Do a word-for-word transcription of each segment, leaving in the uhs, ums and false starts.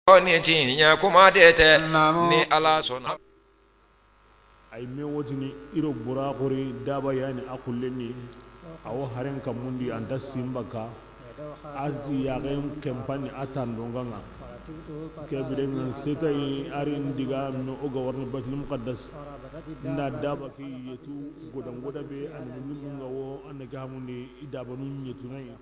O ni tiɲɛ kuma de tɛ, ni Ala sɔnna. Ay me wotini iro bura xori daba yani a xullenni. Awo haren kammundi anta simbaka. A ti yaxen kempani a tandonganga. Ke birengan setayi arin diga me o ga warni Baitul Muqaddas. Nda daba ke yetu godangoda be an ni munga wo an ga hamundi i dabanu yetu nayi.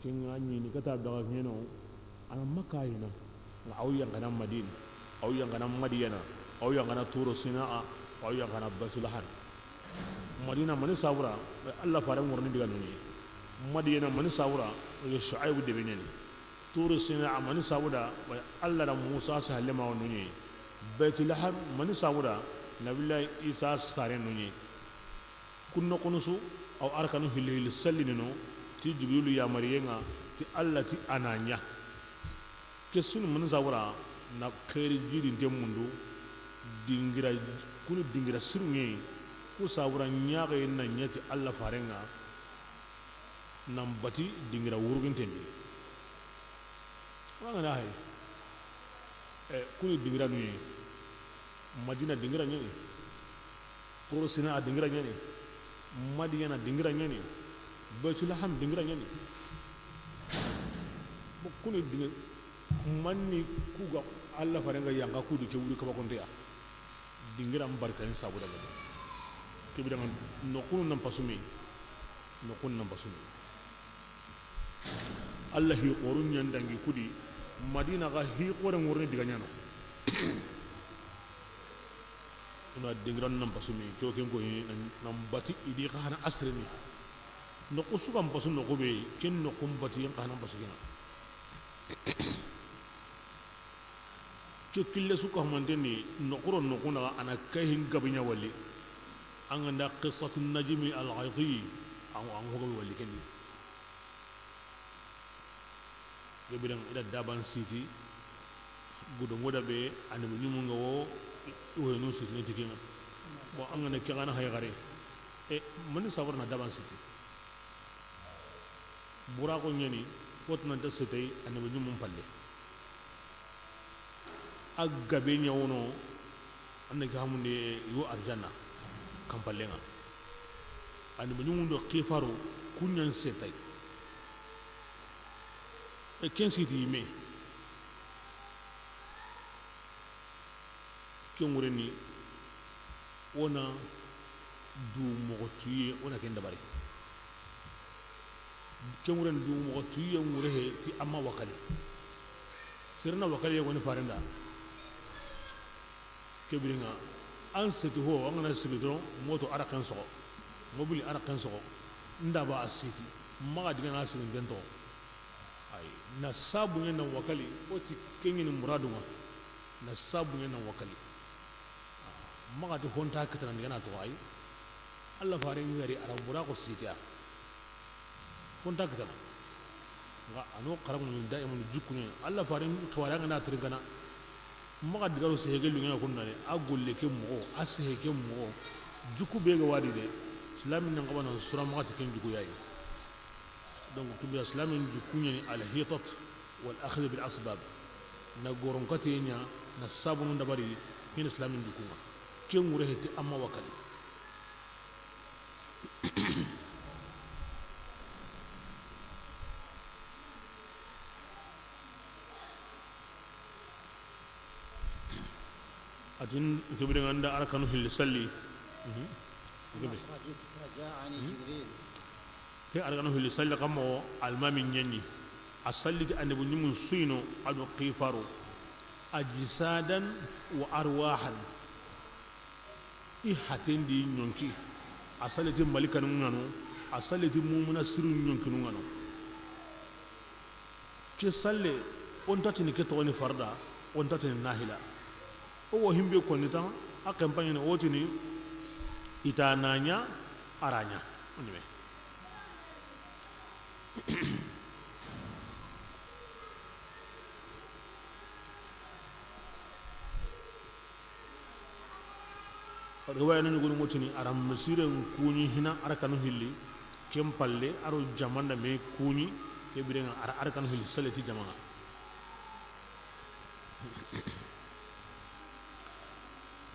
Ken ga ɲini kata daga ɲeno, a na Makka yina, nga aw yanqana Madina, aw yanqana Madiyana, aw yanqana Turu Sinaa, aw yanqana Baitul Laham. Madina mani sabura, Allah fare ŋorni diga nuni. Madiyana mani sabura, ye Shuaibu debe ɲani. Turu Sinaa mani sabuda, Allah da Musa sa halema nuni. Baitul Laham mani sabuda, Nabillahi Isa sare nuni. Kun noxonu su, aw arakanu hilli hilli sallini no, ti Jibrilu yamariyenga, ti Allah ti a na ɲa. Ke sunu mani sabura na xeeri jidinte mundu, dingira, kuni dingira siru ɲeyi, ku sabura ɲaxeye na ɲa ti Allah farenga, nan bati dingira wurugintendi. Wangana hay. E, kuni dingira nuye. Madina dingira ɲani. Turu Sinaa dingira ɲani. Madiyana dingira ɲani. Baitul Laham dingira ɲani. Bo kuni dingi-, manni ku ga Allah farenga yanqa ku di ke wuri kaba konteya. Dingira mbarka in sabu daga. Ke bidanga noxunu nan pasumi. Noxunu nan pasumi. Allah hi xoru ɲan dangi ku di, Madina ga hi xore ŋorni diga ɲano. Ina dingiran nan pasumi, ke o ken ko nan, nan bati i di xa hana asrini. Noxu su ga n pasu noxu be, ken noxu n bati yen xa hana pasu kena. Ke kille su ka humanten ni, noxu ro noxu naxa a na kahin gabe ɲa wali. An ga nda qissatu Najmi al-Ghaythi, an, an ho gabe wali ken di. Gabe dan i da daban siti, gudo ŋoda be, annabi ɲumu nga wo, i wo no siti ni tikinga. Bon, an ga na ke xa na hay xare. E, mani sabura na daban siti. Buraxu ɲani, wo ti nanta setey annabi ɲumun palle. A gabe ɲa wono, an na ke hamundi i wo arjanna kanpallenga. Annabi ɲumun do xifaru ku ɲan setey. E ken siti yime. Ken ŋureni, wo na du moxo tuye, wo na ken dabari. Ken ŋureni du moxo tuye ŋure he ti amma wakali. Sere na wakali yogoni farenda. Ke biringa, an seti ho, an ga na sigi doron, moto a ra ken soxo. Mobili a ra ken soxo. Ndaba a seti. Maxa digana siginten toxo. Ay, na sabu ɲa na wakali, o ti ke ɲini muradunga, na sabu ɲa na wakali. Maxa ti honta kitana ndigana to ay. Allah fare ngari ara buraxu sitiya. Honta kitana. Nga ano xaramu daiman jukune. Allah fare xawara ngana trinkana. Maxa digaro sehege lunga kundane, a golle ke moxo, a sehe ke moxo. Juku be ga wadi de. Islamin nan xabana sura maxa ti ken juku yayi. Donc, ke be islamin jukku ɲani al-hitat wal akhdh bil asbab. Na goron kate ɲa, na sabunu dabari, ken islamin jukkunga. Ken ŋure he ti amma wakali. Atin ke birenga nda arakanu hilli salli. Mhm. Ke be. Ke arakanu hilli salli kamo almami ɲani. A salli ti annabi ɲumun suyino ado xifaru. Ajsadan wa arwahan. I hatendi ɲonki. A salli ti malikanu ŋano. A salli ti mumuna siru ɲonkinu ŋano. Ke salle, o nta tini ke toxoni farda, o nta tini nahila. O wo himbe koni tan, a kempanyene o tini, i ta na ɲa, a ra ɲa. Ñime. Riwaya na ñugunu ŋotini, a ra misiren kuñi hina, a ra kanu hilli, ken palle, a ro jamanda me kuñi, ke birenga, a ra, a ra kanu hilli, saleti jamanga.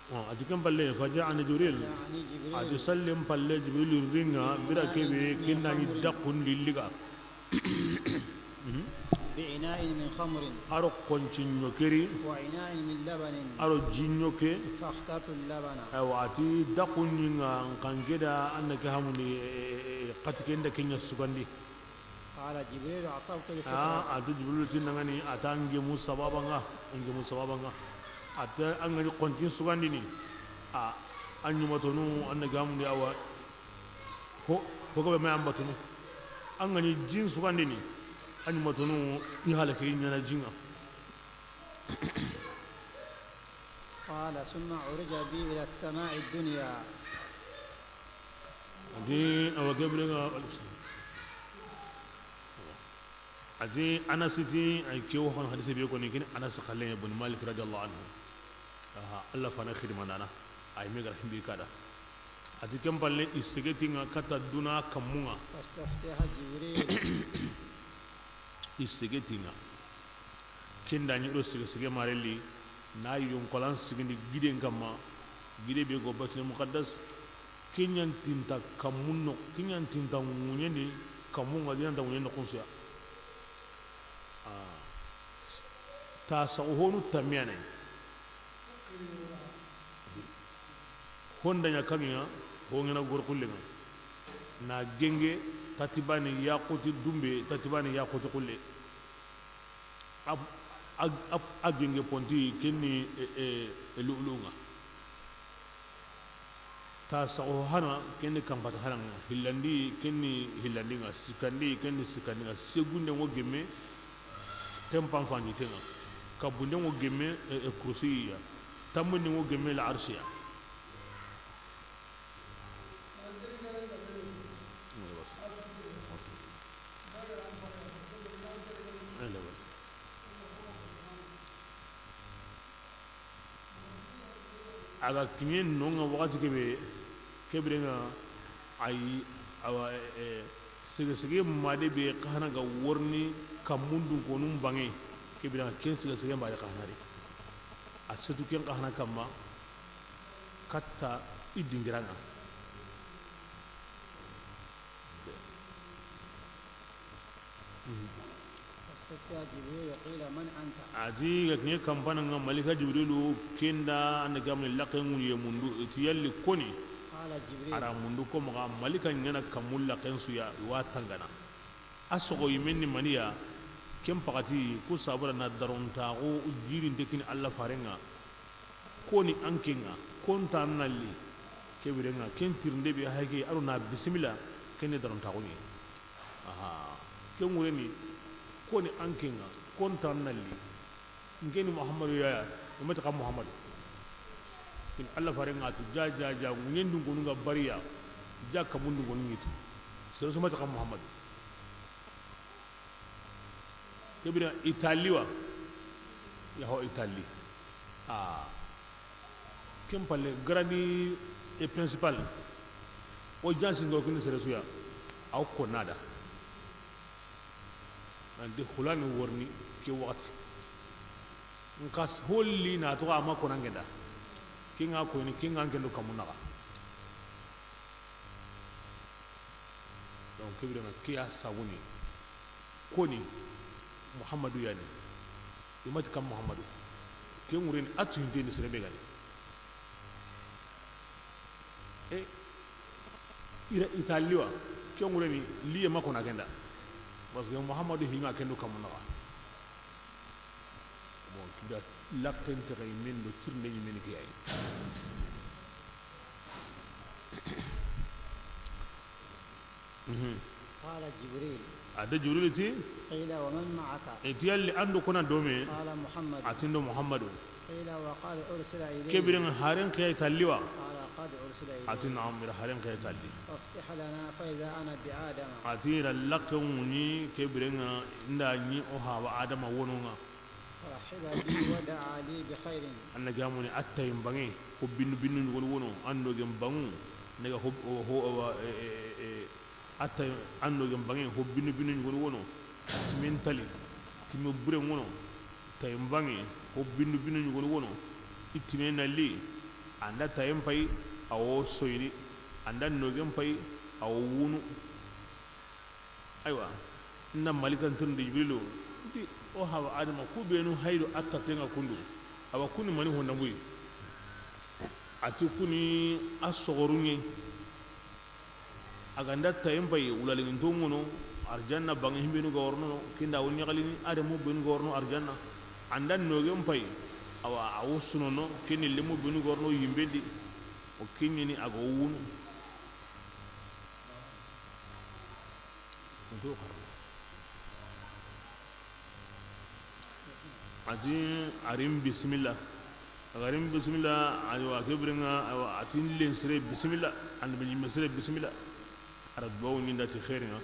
Bon, a ti ken palle, fa jaani Jibril. A ti sallen palle, Jibril ringa, bira kebe, ken da ñi dakkun lilliga. Mhm. Bi ina'in min khamrin. A ro konci ñokeri. Wa ina'in min labanin. A ro ji ñoke. Fakhtartu labana. Aywa, a ti dakkun ñinga, nkan keda, an na ke hamundi, e, e, e, xati ken da ken ña sugandi. Qala Jibril, asabtu al-fitra. A, a ti Jibril ti nangani, a ta ngemu sababanga, ngemu sababanga. A ta angani kontin sugandini. A, an ñumatonu, an na gamundi awa. Ho, ho gabe me an batunu. Angani jin sugandini. An ñumatonu, i halake ñana jinga. Qala, thumma urija bi ila as-sama'i ad-dunya. A ti, awa, Gabriel, a ti, Anas ti, ay, ke wo xan hadise be ko ni, ken Anas xalle Ibn Malik radiyallahu anhu. Aha, Allah fana xidimandana, ay, me gar himbi kada. A ti, ken palle, i segetinga kata duna kammunga. Fastaftaha Jibril. I segetinga. Ken da ñi ro sege sege marelli, na yonkolan sigindi giden kamma, gide be go Baitul Muqaddas, ke ñantinta kammun no, ke ñantinta ŋuñeni kammun ŋa, dinanta ŋuñeni no kunsuya. Ah, s-, ta saxu honu tamiyane. Honda ña kaŋiya, ho ŋena gor xullenga. Na genge, tatibani yaxuti dumbe, tatibani yaxuti xulle. A, a, a, a genge ponti, kenni, e, e, e, lu'lu'unga. Ta saxo hana, kenni kampata hananga. Hillandi, kenni hillandinga. Sikkandi, kenni sikkandinga. Segunde ŋo gemme, tempan fanjitenga. Kabunde ŋo gemme, e, e, kursiya. Tammundi ŋo gemme la arsiya. A ga kiñe nonga waxati kebe, kebirenga, ayi, awa, e, sege sege made be xana ga worni kammundun konun bange, kebirenga ken sege sege made xana ri. A setu ken xana kamma, katta i dingiranga. Mhm. Fastaftaha Jibril, qila, man anta? A ti ga kiñe kampana nga malika Jibrilu, kenda anda gamni laqe ŋuye mundu, i ti yalli koni? Qala Jibril. A ra mundu ko maxa malika ñana kammu laqen suya, wa tangana. A soxo yimen ni maniya, ken paxati, ku sabura na darontaxu jirinte kini Allah farenga. Koni an kenga, konta nalli, kebirenga, ken tirinde be hayke, aro na bisimila, kenne darontaxuñe. Aha, ken ŋureni, koni an kenga, konta nalli, nkeni Muhammadu yaya, i mati xa Muhammadu. In Allah farenga tu, ja, ja, ja, ŋuñen dun konu nga bariya, ja kamun dun konu ñitu. Sere su mati xa Muhammadu. Kebira Itali wa? Yaho Itali. Ah. Ken palle, gradi e principal. O jansi ndo kini sere suya. Aw konada. Ande hulani worni ke waxati. Nkas holli na to ama konangenda. Kinga ko ni kinga kendo kamunaga. Donc, ke birenga ke ya sabuni. Koni Muhammadu yani. I mati kam Muhammadu. Ke ŋureni a tuyinteni sere be gani. E, ira Itali wa. Ke ŋureni liye ma kona kenda. Parce que Muhammadu hinga kendo kamunaga. Bon, kida lakken texe men do tirnde ñi men ke yayi. Mhm. Qala Jibril. A da Jibril ti? Qila, wa man ma'aka? E ti yalli an do kona dome? Qala Muhammad. A ti ndo Muhammadu. قيل: وقد أرسل إليه. Ke biren ŋa haren xiya i talli wa? قال: قد أرسل إليه. A ti: Naam, i ra haren xiya i talli. فافتح لنا فإذا أنا بآدم. A ti: I ra laqqen ŋuɲi ke biren ŋa, n da ɲi o haaba Adama wono ŋa. فرحب بي ودعا لي بخير. An na ga muni a tayen banŋe, ho binnu binnu ɲugonu wono, an do gen banŋu, ne ga ho, ho, ho, e, e, e, e, a tayen, an do gen banŋe, ho binnu binnu ɲugonu wono, timen tali, time buren ŋono, tayen banŋe, ho binnu binnu ɲugonu wono, i time na li, an da tayen pay, a wo soyini, an da nogen pay, a wo wunu. Aywa, n da malikan tirindi Jibrilu, n ti, o haaba Adama, ku benu haydu a taten ŋa kundu, awa kuni mani honda mbuyi? A ti kuni a soxoru ɲi. A ga n da tayen pay, wulalinginto ŋono, arjanna banŋe himbenu ga worono, ken da wo ɲaxalini, adamo benu ga worono arjanna. An da nogen pay, awa, a wo sunono, ken ni lemu benu ga worono yimben di, o ken ɲi ni a ga wo wunu. Nto xarno. A ti, a ri n bisimilla. A ga ri n bisimilla, a wa ke biren ŋa, a wa a ti n len sire bisimilla. An da be ɲimme sire bisimilla. A ra duwawu ɲi n da ti xeerin ŋa.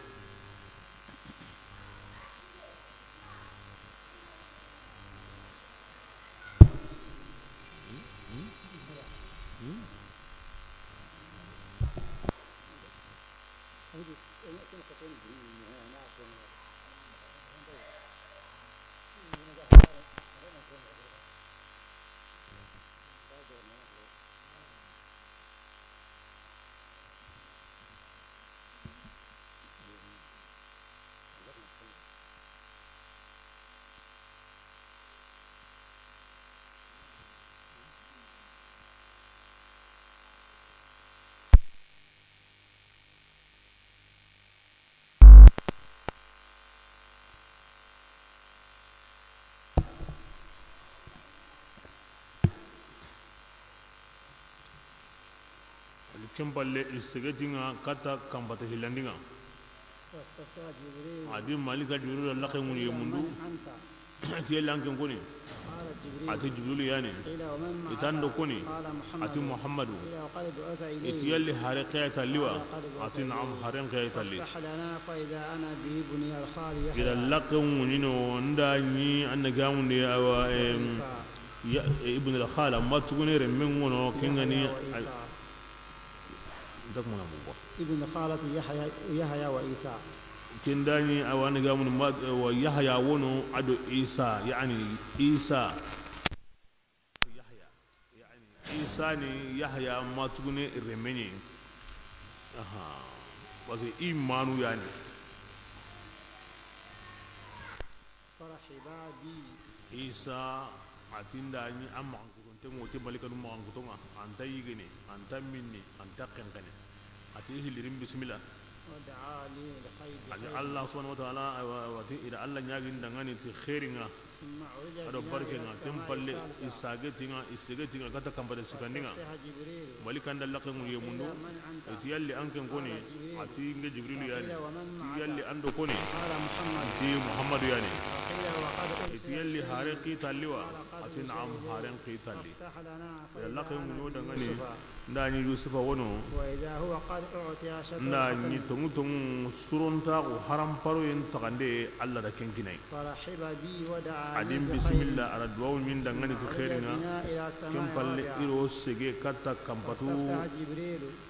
Ken palle, i sege ti ŋa katta kanpata hillandi ŋa. A di malika Jibrilu laqqen ŋuɲi ye mundu. Ti yalla an ken koni? A ti Jibrilu yani. I ti an do koni? A ti Muhammadu. I ti yalli hare xiya i talli wa? A ti naam, haren xiya i talli. I da laqqen ŋuɲi no, n da ɲi an na gamundi, awa, em, ya, ibn al-khala, ma tugune renmen ŋono, ken ga ni, ay, nta kuma na bugu. Ibn khalati Yahya, Yahya wa Isa. Ken da ɲi, awa, an na gamundi ma, wa Yahya wono, a do Isa, yani Isa. Yahya. Yani, Isa ni Yahya ma tugune renme ɲi. Aha. Parce que i manu yani. Isa, a ti n da ɲi an maxankutonten ŋa, o ti malikanu maxankuton ŋa, an nta yigene, an nta minni, an nta xenqene. A ti i hilli ri n bisimilla. A ti Allah subhanahu wa ta'ala, awa, awa, ti i da Allah ɲaagini dangani ti xeerin ŋa. A do barken ŋa, ken palle, i sage ti ŋa, i sege ti ŋa, katta kanpata sikkandi ŋa. Malikan da laqqen ŋuɲi ye mundu, i ti yalli an ken koni? A ti n ke Jibrilu yani. I ti yalli an do koni? I ti Muhammadu yani. I ti yalli haren xi i talli wa? A ti naam, haren xi i talli. I da laqqen ŋuɲi o dangani, n da ɲi Yusufa wono, n da ɲi tonŋu tonŋu surontaxu haramparoyen taxande, Allah da ken kini a yi. A di n bisimilla, a da duwawu ɲi n dangani ti xeerin ŋa. Ken palle i do sege katta kanpatu.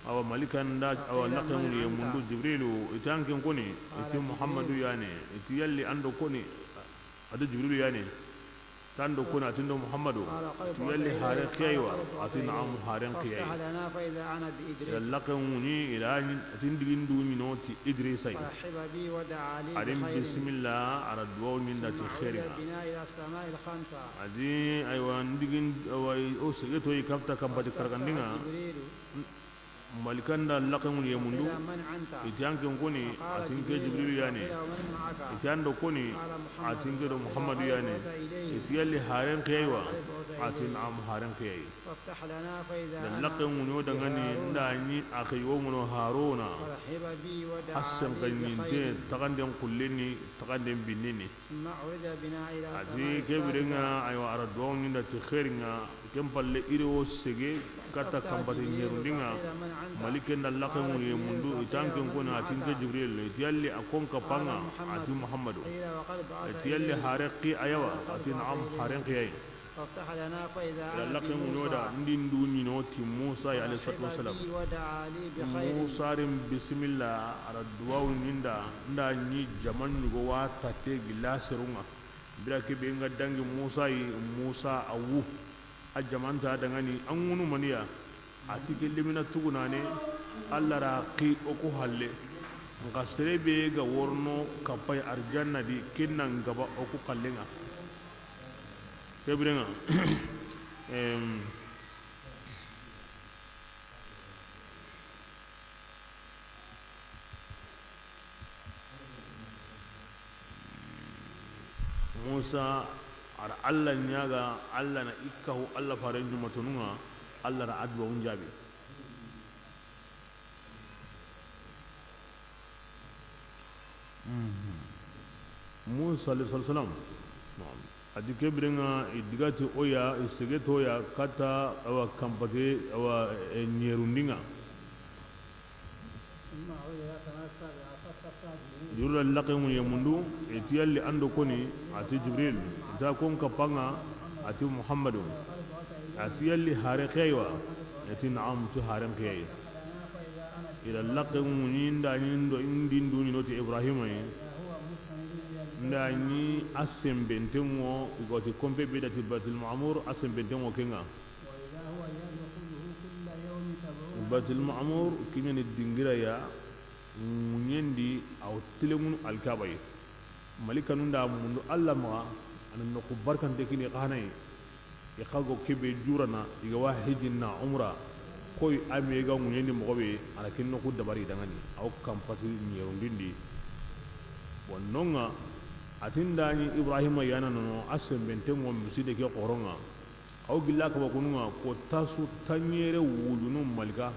Awa, malikan da, awa, laqqen ŋuɲi ye mundu Jibrilu, i ti an ken koni? I ti Muhammadu yani. I ti yalli an do koni? A do Jibrilu yani. Ti an do koni? A ti n do Muhammadu. Ti yalli haren xiya i wa? A ti naam, haren xiya i. I da laqqen ŋuɲi, i da ɲi, a ti n digi n du ɲi no ti Idrisa yi. A di n bisimilla, a da duwawu ɲi n da ti xeerin ŋa. A di, aywa, n digi n, awa, o sege to i katta kanpati karagandi ŋa. Malikan da laxe ŋuɲe mundu, i ti an ken koni, a ti n ke Jibrilu ya ni. I ti an do koni, a ti n ke do Muhammadu ya ni. I ti yalli haren xiyayi wa? A ti naam, haren xiyayi. Da laxe ŋuɲo dangani, n da ɲi a xiyo ŋuno Haruna. A senxeɲinte taxanden xullenni, taxanden binnini. A ti ke biren ŋa, aywa, a ra duwawu ɲi n da ti xeerin ŋa, ken palle i ri wo sege katta kanpate ɲerundi ŋa, maliken da laxe ŋuɲe mundu, i ti an ken koni, a ti n ke Jibril, i ti yalli a kon kappa ŋa? A ti Muhammadu. I ti yalli hare xi a ya wa? A ti naam, haren xiyayi. I ra laxe ŋuɲo da, n di n du ɲi no ti Musa yi, alayhi salatu wasalam. Musa ri n bisimilla, a ra duwawu ɲi n da, n da ɲi jaman ɲugo wa tatte gilla serun ŋa. Bira ke be n ga dangi Musa yi, Musa a wu. A jaman ta dangani, an ŋunu maniya. A ti ke lemina tugunane, Alla ra xi o ku halle. Nxa sere be ga worno kappa yi arjanna di, ken na n gaba o ku xallen ŋa. Ke biren ŋa, em, Musa a ra Alla ɲaaga, Alla na i kahu Alla faren jumatonun ŋa, Alla ra a duwawun jaabi. Musa alayhi salatu wasalam, a di ke biren ŋa, i diga ti o ya, i sege ti o ya, katta, awa, kanpate, awa, e, ɲerundi ŋa. Jurula laxe ŋuɲe mundu, i ti yalli an do koni? A ti Jibril. I ti a kon kappa ŋa? A ti Muhammadu. A ti yalli hare xiyayi wa? I ti naam, ti haren xiyayi. I ra laxe ŋuɲi n da ɲi n do, n di n du ɲi no ti Ibrahima yi. N da ɲi a senbenten ŋo, i ga ti konpe be da ti Baytul Ma'mur, a senbenten ŋo ken ŋa. Baytul Ma'mur, ke ɲa ni dingira ya, ŋuɲen di, a wo telenŋunu Alkaaba yi. Malikanun da mundu Alla maxa, a na noqu barkante kini xa na yi. I xa ga ke be jurana, i ga wa hijjin na umra, koy a me ga ŋuɲen di moxo be, a na ken noqu dabari dangani, a wo kanpati ɲerundin di. Bon, non ŋa, a ti n da ɲi Ibrahima ya na nono, a senbenten ŋo miside ke xoron ŋa. A wo gilla kabakunun ŋa, ko tasu tanɲere wujunu Malika.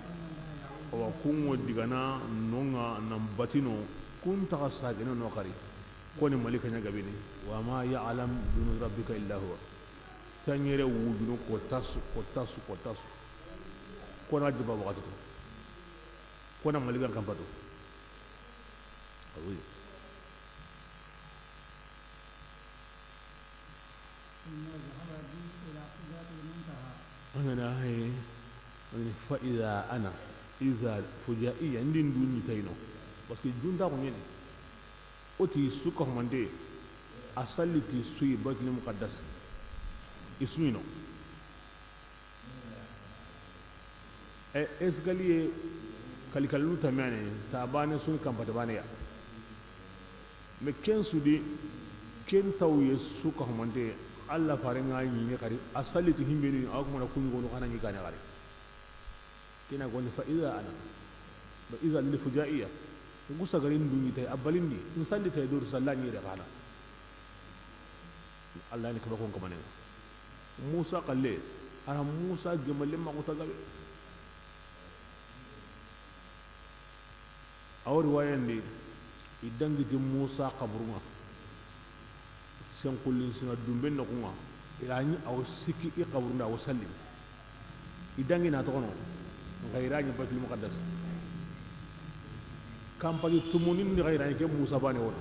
Awa kun ŋo digana non ŋa nan batino, kun taxa sagene no xari. Koni Malika ɲa gabini. Wa ma ya'lamu junuda rabbika illa huwa. Tanɲere wujunu ko tasu, ko tasu, ko tasu. Ko na jaba waxati to. Ko na Malika kanpato. Awi. An ga na hay, an ga ni fa iza ana, iza fujaiya, n di n du ɲi tayno. Parce que junta ko ɲeni. O ti su ka humante, a salli ti su yi Baytul Muqaddas. I su ɲi no. E, escalier kalikallu tamane, ta bane sun kanpata bane ya. Mais ken su di, ken taw ye su ka humante, Alla faren ŋa ɲi ni xari, a salli ti himbeni, a kuma na kuɲu gonu xa na ɲi kane xari. Kina goni fa iza ana. Ba iza lil fujaiya. N ku sagari n du ɲi tay a balindi, n salli tay do salla ɲi re xa na. Alla ni kaba kon kamane. Musa xalle, a ra Musa gemalle ma ko tagabe. A wo riwayan di, i dangi ti Musa xaburun ŋa. Senkullin sina dumbe noxun ŋa. I ra ɲi a wo sikki i xaburun da a wo sallini. I dangi na toxono, nxa i ra ɲi Baytul Muqaddas. Kanpati tumunin di xa i ra ɲi ke Musa bane wono.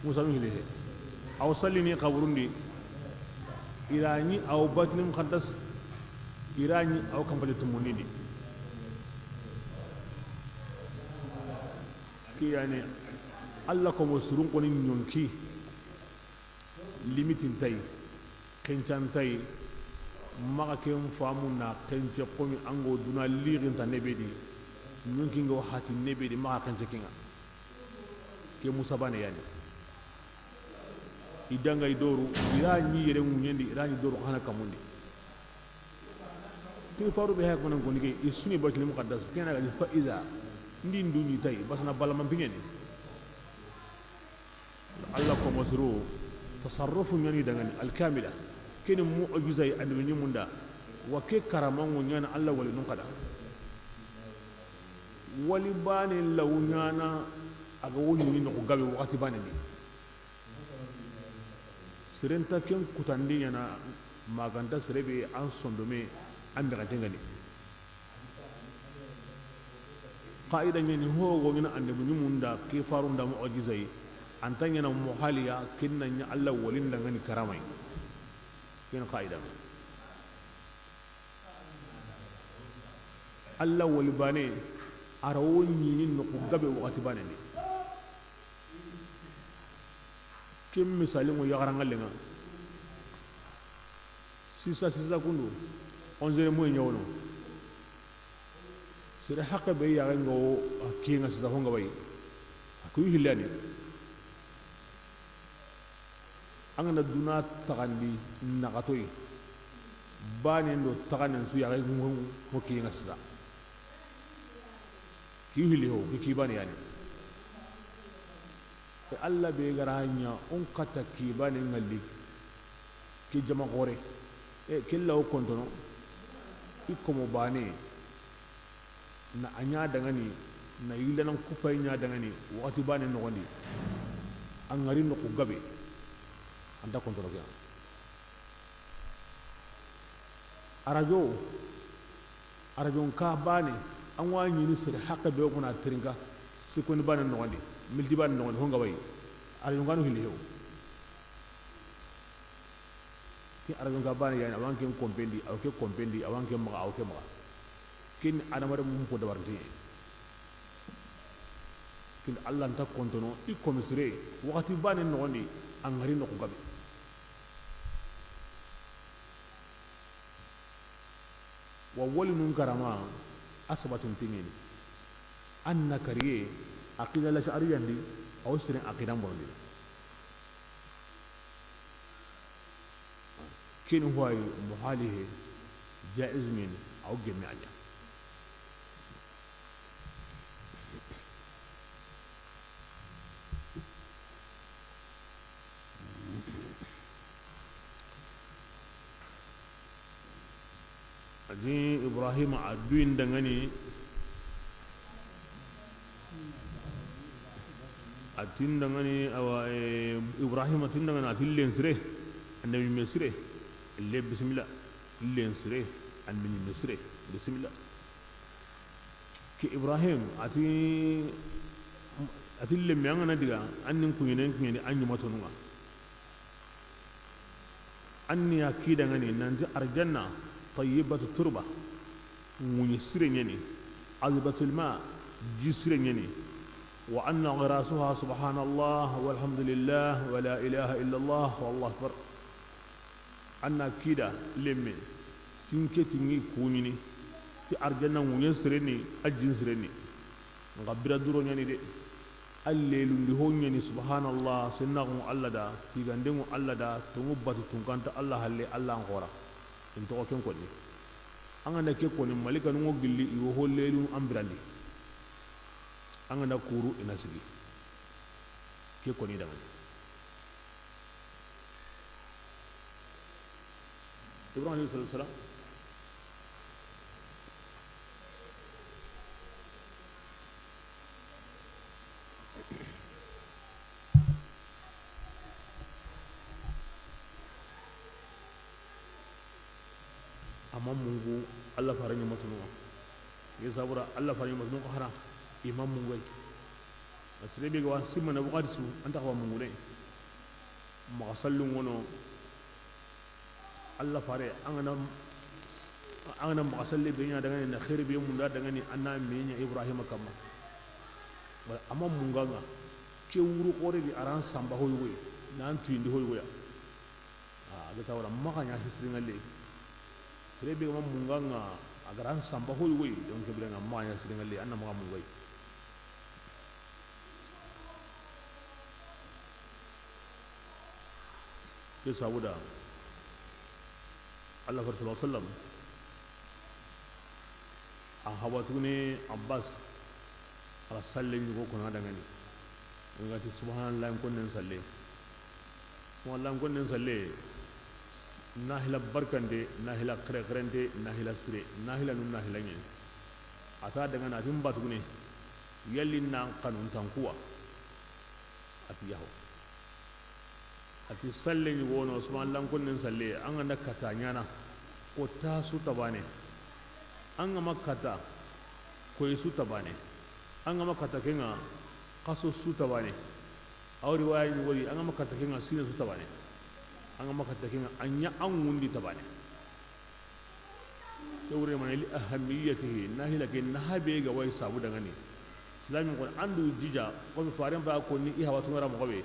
Musa mi hile he. A wo sallini xaburun di. I ra ɲi a wo Baytul Muqaddas. I ra ɲi a wo kanpati tumunin di. Ke yani, Alla ko mo surun koni ɲonki. Limitin tay, xencan tay, maxa ken famu na xence xomi an go duna lixinta nebe di, ɲonki nga wo hati nebe di, maxa xence kinga. Ke Musa bane yani. I danga i doru, i ra ɲi yere ŋuɲendi, i ra ɲi doru xana kamundi. Ke faru be hak manan koni ke, i su ni Baytul Muqaddas, ke na ga ni fa iza, ndi ndu ni tay, bas na bala man piɲeni. Alla ko masiro, tasarrufu ɲani dangani, alkamila. Ke ni mu'jiza yi annabi ɲimunda, wa ke karama ŋo ɲana Alla wali nun kada. Wali bane law ɲana, a ga wo ɲini noxo gabe waxati bane ni. Seren ta ken kutandi ɲana, maganta sere be an sondome, an bexante ŋani. Qaida ɲani ho wo ɲana annabi ɲimunda ke farunda mu'jiza yi, anta ɲana muhaliya, ken na ɲa Alla walin dangani karama yi. Ken qaida. Alla wali bane, a ra wo ɲini noxo gabe waxati bane ni. Ken misali ŋo yaxaranŋallen ŋa. Sisa, sisa kundu, onze heures moy ɲawono. Sere haqe be yaxen ŋa wo, a kiyen ŋa sisa fo ŋa bayi. A kuyu hillani. An ga na duna taxandi naxatoyi, banen do taxanen su yaxe ŋo kiyen ŋa sisa. Ki hili ho, ki, ki bane yani. E Alla be ga ra ɲa, on kata ki bane ŋalli, ki jama xore. E ke law kontono, i komo bane. Na a ɲa dangani, na yillanan kuppay ɲa dangani, waxati bane noxondi, a ŋari noxo gabe, anta kontoro ke. Arajo, arajon ka bane, an wa ɲini sere haqe be gona terinka, sikoni bane noxondi, milti bane noxondi, ho ŋa bayi, arajon kanu hili hew. Ke arajon ka bane yani, a wa n ke kompendi, a wa ke kompendi, a wa n ke maxa, a wa ke maxa. Ken adamare mum ko dabarinte. Ken Alla nta kontono, i komisire, waxati bane noxondi, a ŋari noxo gabe. Wa walinun karama, a sabatinten ŋeni. An na kariye, aqida Lash'ariyan di, a wo siren aqidan bonondi. Ken hoyi muhali he, jaiz ɲeni, a wo gemme a ɲa. A di Ibrahima a duyin dangani, a tin dangani, awa, eh, Ibrahima tin dangani, a ti len sire, annabi me sire, le bisimila, len sire, annabi me sire, bisimila. Ke Ibrahim, a ti, a ti lemme, an ga na diga, an nin kuɲenen kiɲeni, an ɲumatonun ŋa. An ni ya kidangani nanti arjanna tayyibatu turba, ŋuɲi sire ɲeni, azbatul ma, ji sire ɲeni. Wa anna ghirasuha subhanallah walhamdulillah wa la ilaha illallah wallahu akbar. An na kida lemme, sinke tingi kuɲini, ti arjanna ŋuɲen sireni, a jin sireni. Nxa bira duro ɲani de. A lelundi ho ɲani, subhanallah, sennaxu ŋa Alla da, tigande ŋa Alla da, tongu batu tunkanta Alla halle, Alla n xora. In toxo ken konni. An ga na ke konni, malikanu ŋo gilli, i wo ho lelu an birandi. An ga na kuru, i na sigi. Ke konni dangani. Ibrahim alayhi salatu wasalam. A ma mungu Alla fare ɲumatunun ŋa. Ye sabura Alla fare ɲumatunun ŋa hara, i ma mungu yi. A sere be ga wa simana waxati su, an ta xa wa mungune. Maxa sallu ŋono, Alla fare, an ga na, an ga na maxa salle be ɲa dangani, na xeeri be munda dangani, an na me ɲa Ibrahima kamma. Wala a ma munga ŋa, ke wuru xore di a ran samba hoy woy, nan tuyindi hoy woya. A ga sawara maxa ɲa hisiri ŋalle. Sere be ga ma munga ŋa, a ga ran samba hoy woy, donc ke bire ŋa maxa ɲa hisiri ŋalle, an na maxa munga yi. Ke sabuda, Alla fare sallallahu alayhi wasallam, A habatugune Abbas, a ra salle ɲugo kona dangani. O ga ti subhanallah konnen salle. Subhanallah konnen salle, nahila barkante, nahila xerexerente, nahila sire, nahila nun nahila ɲani. A ta dangana a ti n batugune, yalli nan xanun tankuwa? A ti yaho. A ti salle ɲi wono, subhanallah konnen salle, an ga na kata ɲana, ko ta su tabane. An ga ma kata, koy su tabane. An ga ma kata kenga, xaso su tabane. Aw riwaya ɲi wori, an ga ma kata kenga, sine su tabane. An ga ma kata kenga, a ɲa an ŋundi tabane. Ke wure mane li ahamiyatihi, nahila ke nahabe ga way sabu dangani. Islamin kon andu jija, ko mi faren ba ko ni i hawatu ngara mo be.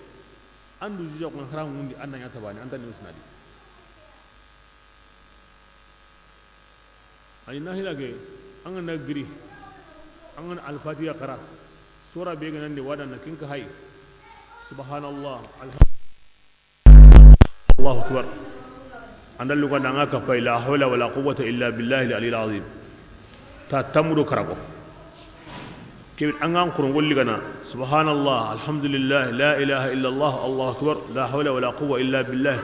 Andu jija kon haram mundi an na ɲa tabani, an tan ni musnadi. Ay nahila ke, an ga na giri, an ga na alfatiya xara, sura be ga nan de wada na kinka hay. Subhanallah, alhamdulillah. Allahu akbar. An da luga na an ga kapay, la hawla wala quwwata illa billahi al-aliyyil azim. Ta tammu do karago. Ke an ga an xurun golli gana, subhanallah, alhamdulillah, la ilaha illa Allah, Allahu akbar, la hawla wala quwwata illa billah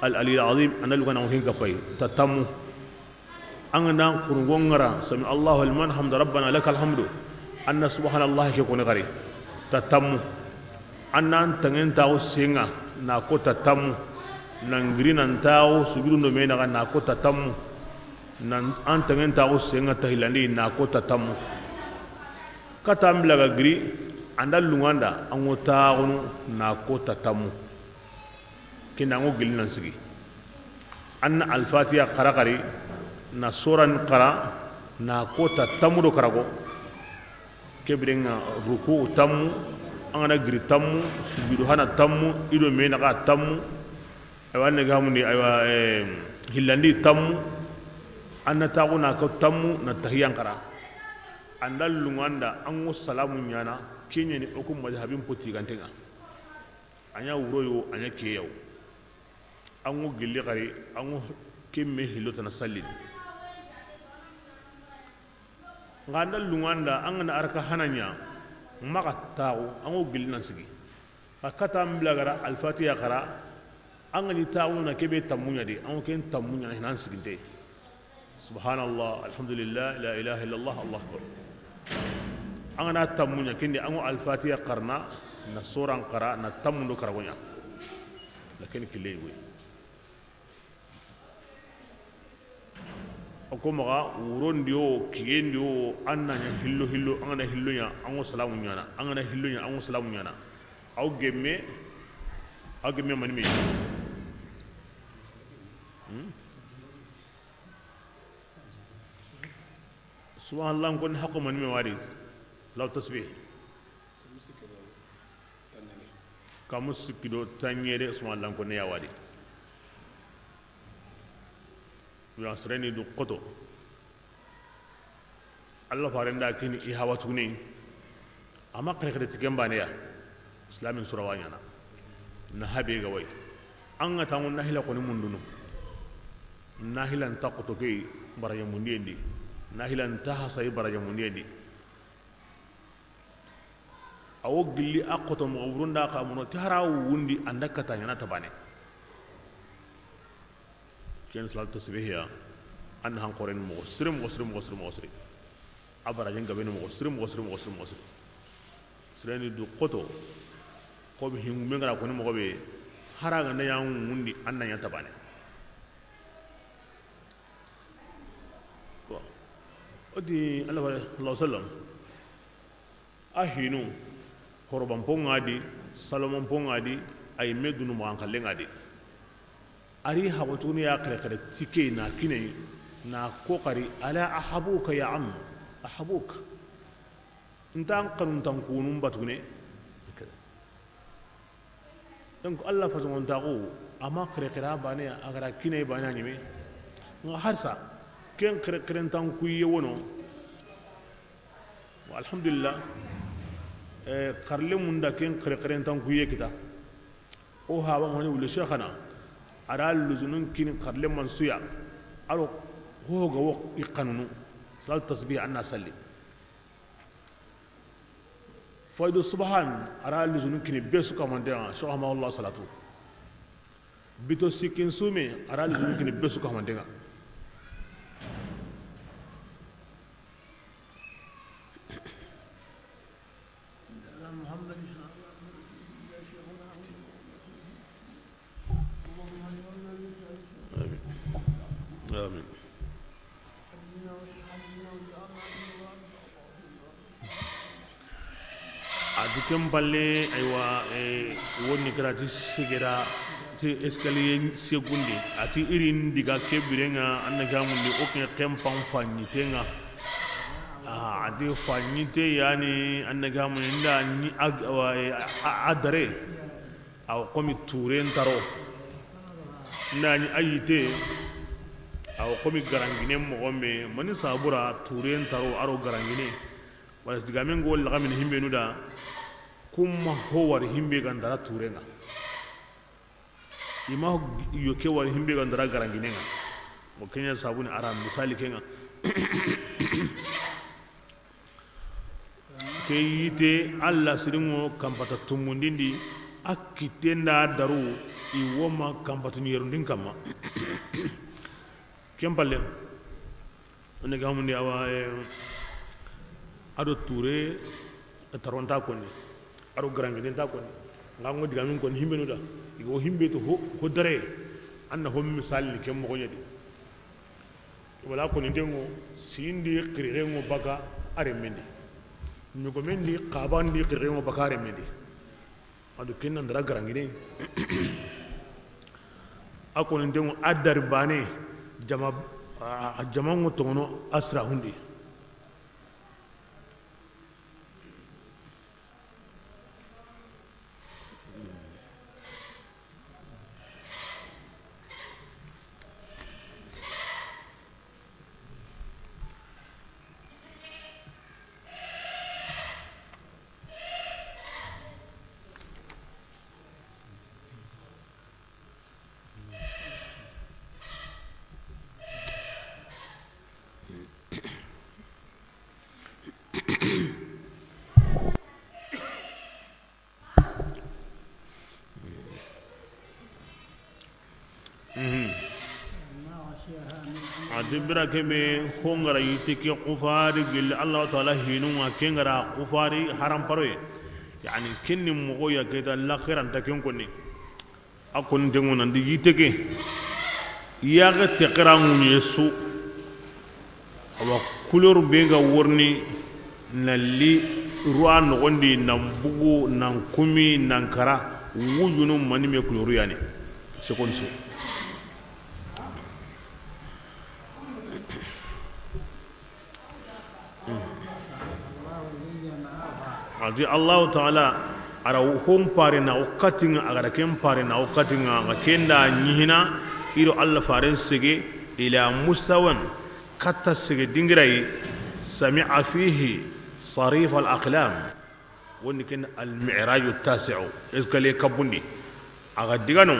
al-aliyyil azim. An da luga na an ga kapay. Ta tammu. An ga na xurun go ngara, sami Allahu liman hamda, rabbana lakal hamdu. An na subhanallah ke koni xari. Ta tammu. An na an tangen taxu senga, na ko ta tammu. Na ngiri nan taxu sujudu ndo me naxa, na ko ta tammu. Na an tangen taxu senga tahilandi, na ko ta tammu. Kata an bila ga giri, an da lunganda, an go taxunu, na ko ta tammu. Kenda an go gilli nan sigi. An na alfatiya xara xari, na soran xara, na ko ta tammu do karago. Ke birenga ruku tammu, an ga na giri tammu, sujudu hana tammu, i do me naxa tammu. Aywa, an ne ga mundi, aywa, eh, hillandi tammu, an na taxu na ko tammu, na tahiyan xara. An da lunganda, an go salamu ɲana, ke ɲani o ku mazhabin poti gantenga. A ɲa wuro yo, a ɲa ke yo. An go gilli xari, an go ke me hillo tana sallini. Nga an da lunganda, an ga na araka hana ɲa, maxa taxu, an go gilli nan sigi. Xa kata an bila gara alfatiya xara, an ga ni taxunu na ke be tammu ɲa de, an go ken tammu ɲa nan siginte. Subhanallah, alhamdulillah, la ilaha illallah, Allahu akbar. An ga na tammu ɲa, kindi an go alfatiya xarana, na soran xara, na tammu ndo karago ɲa. Lakin kille yogo yi. O ko maxa wurondi o, kiyendi o, an na ɲa hillo hillo, an ga na hillo ɲa, an go salamu ɲana, an ga na hillo ɲa, an go salamu ɲana. Aw gemme, aw gemme mani me. Hmm? Subhanallah, n koni haqqo mani me wadi. Law tasbih. Kamu sikki do tanɲere, subhanallah, n koni ya wadi. Ya sereni du xoto. Allah farenda kini i hawa tuguni. Ama xere xere ti ken baane ya. Islamin sura wa ɲana. Na habe ga way. An ga tangu nahila koni mundunu. Nahila nta xoto ke baraja mundiyendi. Nahila nta hasay baraja mundiyendi. Awo gilli a xoto moxo burunda xa mono ti hara wundi an da kata ɲana tabane. Ken salatu tasbihiya, an han xoren moxo siri, moxo siri, moxo siri, moxo siri. A barajen gabeni moxo siri, moxo siri, moxo siri, moxo siri. Sireni du xoto, ko bi hingume ngara koni moxo be, hara ga nda ɲa wundi an na ɲa tabane. Bon. O di Allah sallallahu alaihi wasallam. A hinu, horobanpo ŋa di, salomanpo ŋa di, a yimme dunu maxanxalle ŋa di. A ri haxotuguni ya xerexere ti ke na kine, na ko xari, ala ahabuka ya am, ahabuka. Nta an xanuntan kunun batugune. Donc, Allah fatongontaxu, ama xerexera baane ya, a gara kine baane ya ɲime. Nga harsa, ken xerexerentan kuye wono. Alhamdulillah. Eh, xarle munda ken xerexerentan kuye kita. O haba mani wule Cheikhana. Ara luzunun kini xarle mansuya. Aro hoga wo i xanunu. Salatu tasbih, an na salli. Faydu subhan, a ra lizunu kini be su kamanten ŋa, Cheikh Ahmadullah Salatu. Bito sikkin sume, a ra lizunu kini be su kamanten ŋa. Amin. Amin. A ti ken palle, aywa, eh, wonni kara ti segera, ti escalier segundi, a ti i ri n diga ke biren ŋa, an na gamundi o ke ken pan fa ɲiten ŋa. Ah, a ti fa ɲite yani, an na gamundi nda ni ag-, awa, eh, a, a, a dare. Awa komi turen taro. Nda ni a yite. Awa komi garangine moxo me, mani sabura turen taro a ro garangine. Wala digamen go laxamini himbenu da, kuma ho wari himbe gandara turen ŋa. I ma yo ke wari himbe gandara garangine ŋa. Mo ken ɲa sabuni a ra misali ke ŋa. Ke yite, Alla sirinŋo kanpata tumundindi, a kitten da daru, i woma kanpatun yerundin kamma. Ken palle, o ne gamundi awa, eh, a do ture, taronta konni, a do garanginen ta konni, nga ngo digamin konni himbenu da, i go himbe to ho, ho dare, an na ho misali ni ken moxo ɲa di. Wala koninten ŋo, sindi xirixen ŋo baka a renmen di. Ɲogomen di xaban di xirixen ŋo baka a renmen di. A do ken na ndara garangine. A koninten ŋo a dari bane, jama, a, a jama ŋo tonŋono a sirahundi. Mhm. A ti bira kebe, ho ngara yitte ke xufari gelli Allahu Taala hinun ŋa, ke ngara xufari haramparoye. Yani, ken ni moxo ya keta laxiranta ken konni. A koni tengo nandi yitte ke. Yaxe texera ŋuɲe su. Awa, couleur be ga worni, na li roi noxondi, nan bugu, nan kumi, nan kara, wujunu mani me couleur yani. Seconde su. A ti Allahu Taala, a ra hon pare na o katinŋa, a ga ra ken pare na o katinŋa, a ga ken da ɲihina, i do Alla faren sege, ila mustawan, katta sege dingira yi, sami'a fihi sarif al aqlam. Woni ken al mi'raju tasi'u, escalier kabundi. A ga digano,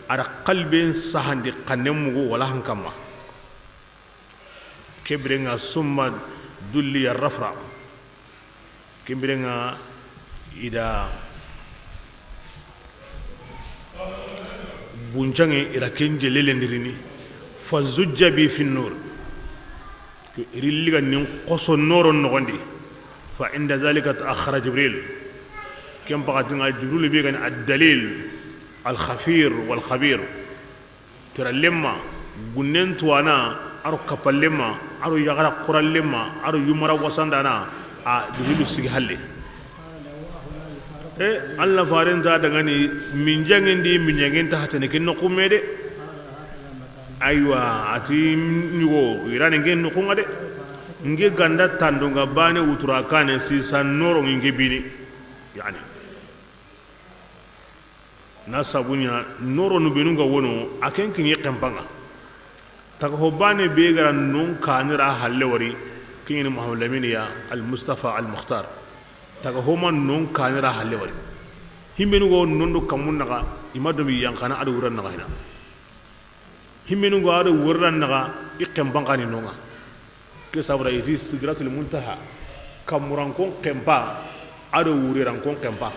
a ra xalben sahandi xanne mugu wala hankamma. Ke biren ŋa summa dulliya rafra. Ke biren ŋa i da buncaŋe i ra ken jelle lendirini. Fa zujja bi fi nur. Ke rilliga nin xoso noro noxondi. Fa inda zalika ta'akhkhara Jibril. Ken paxati ŋa Jibril be gani ad-dalil al-khafir wal khabir. Tera lemma, gunnen tuwana, a ro kapa lemma, a ro yaxara xura lemma, a ro yumara wasandana, a Jibrilu sigi halle. E, Alla faren ta dangani, minjaŋen di, minjaŋen ta hatene ken noxu me de. Aywa, a ti ɲugo, i ra ni ken noxu ŋa de. N ke ganda tandunga bane wutura kane sisa noro n ke bini. Yani. Na sabu ɲa, noro nu benu ga wono, a ken kiɲe xenpanŋa. Taga ho bane be ga ra non kanira halle wari, kiɲini Muhammad Lamine ya, al Mustafa al Mukhtar. Taga ho ma non kanira halle wari. Himbenu go non do kamun naxa, i ma domi yanxana a do wuran naxa hina. Himbenu go a do wuran naxa, i xenpanxani nonŋa. Ke sabura i ti Sidratul Muntaha, kamurankon kempa, a do wurerankon kempa.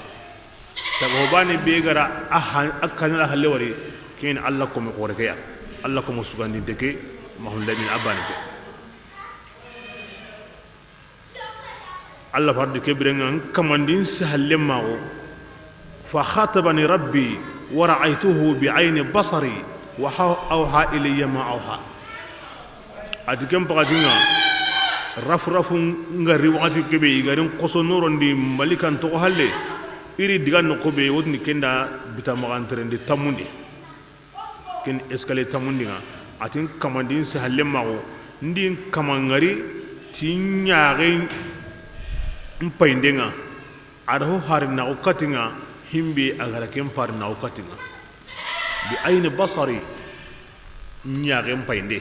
Taga ho bane be ga ra a ha-, a kanala halle wari, ken Alla komo xoore ke ya. Alla komo sugandinte ke, Mahamadu Lamin a bane ke. Alla fardi ke biren ŋa, n kamandin si halle maxo. Fa khatabani Rabbi wa ra'aytuhu bi ayni basari wa ha-, awha ilayya ma awha. A ti ken paxatin ŋa, rafu rafu n ga ri waxati ke be, i ga ri n xoso norondi malikan toxo halle, i ri diga noqu be, wotini ken da bita maxanterendi tammundi. Ken escalier tammundi ŋa, a ti n kamandin si halle maxo, n di n kama ŋari ti ɲaxe n payinden ŋa, a da ho hari naxu kati ŋa, himbe a ga ra ken pari naxu kati ŋa. Bi ayni basari, ɲaxe n payinde.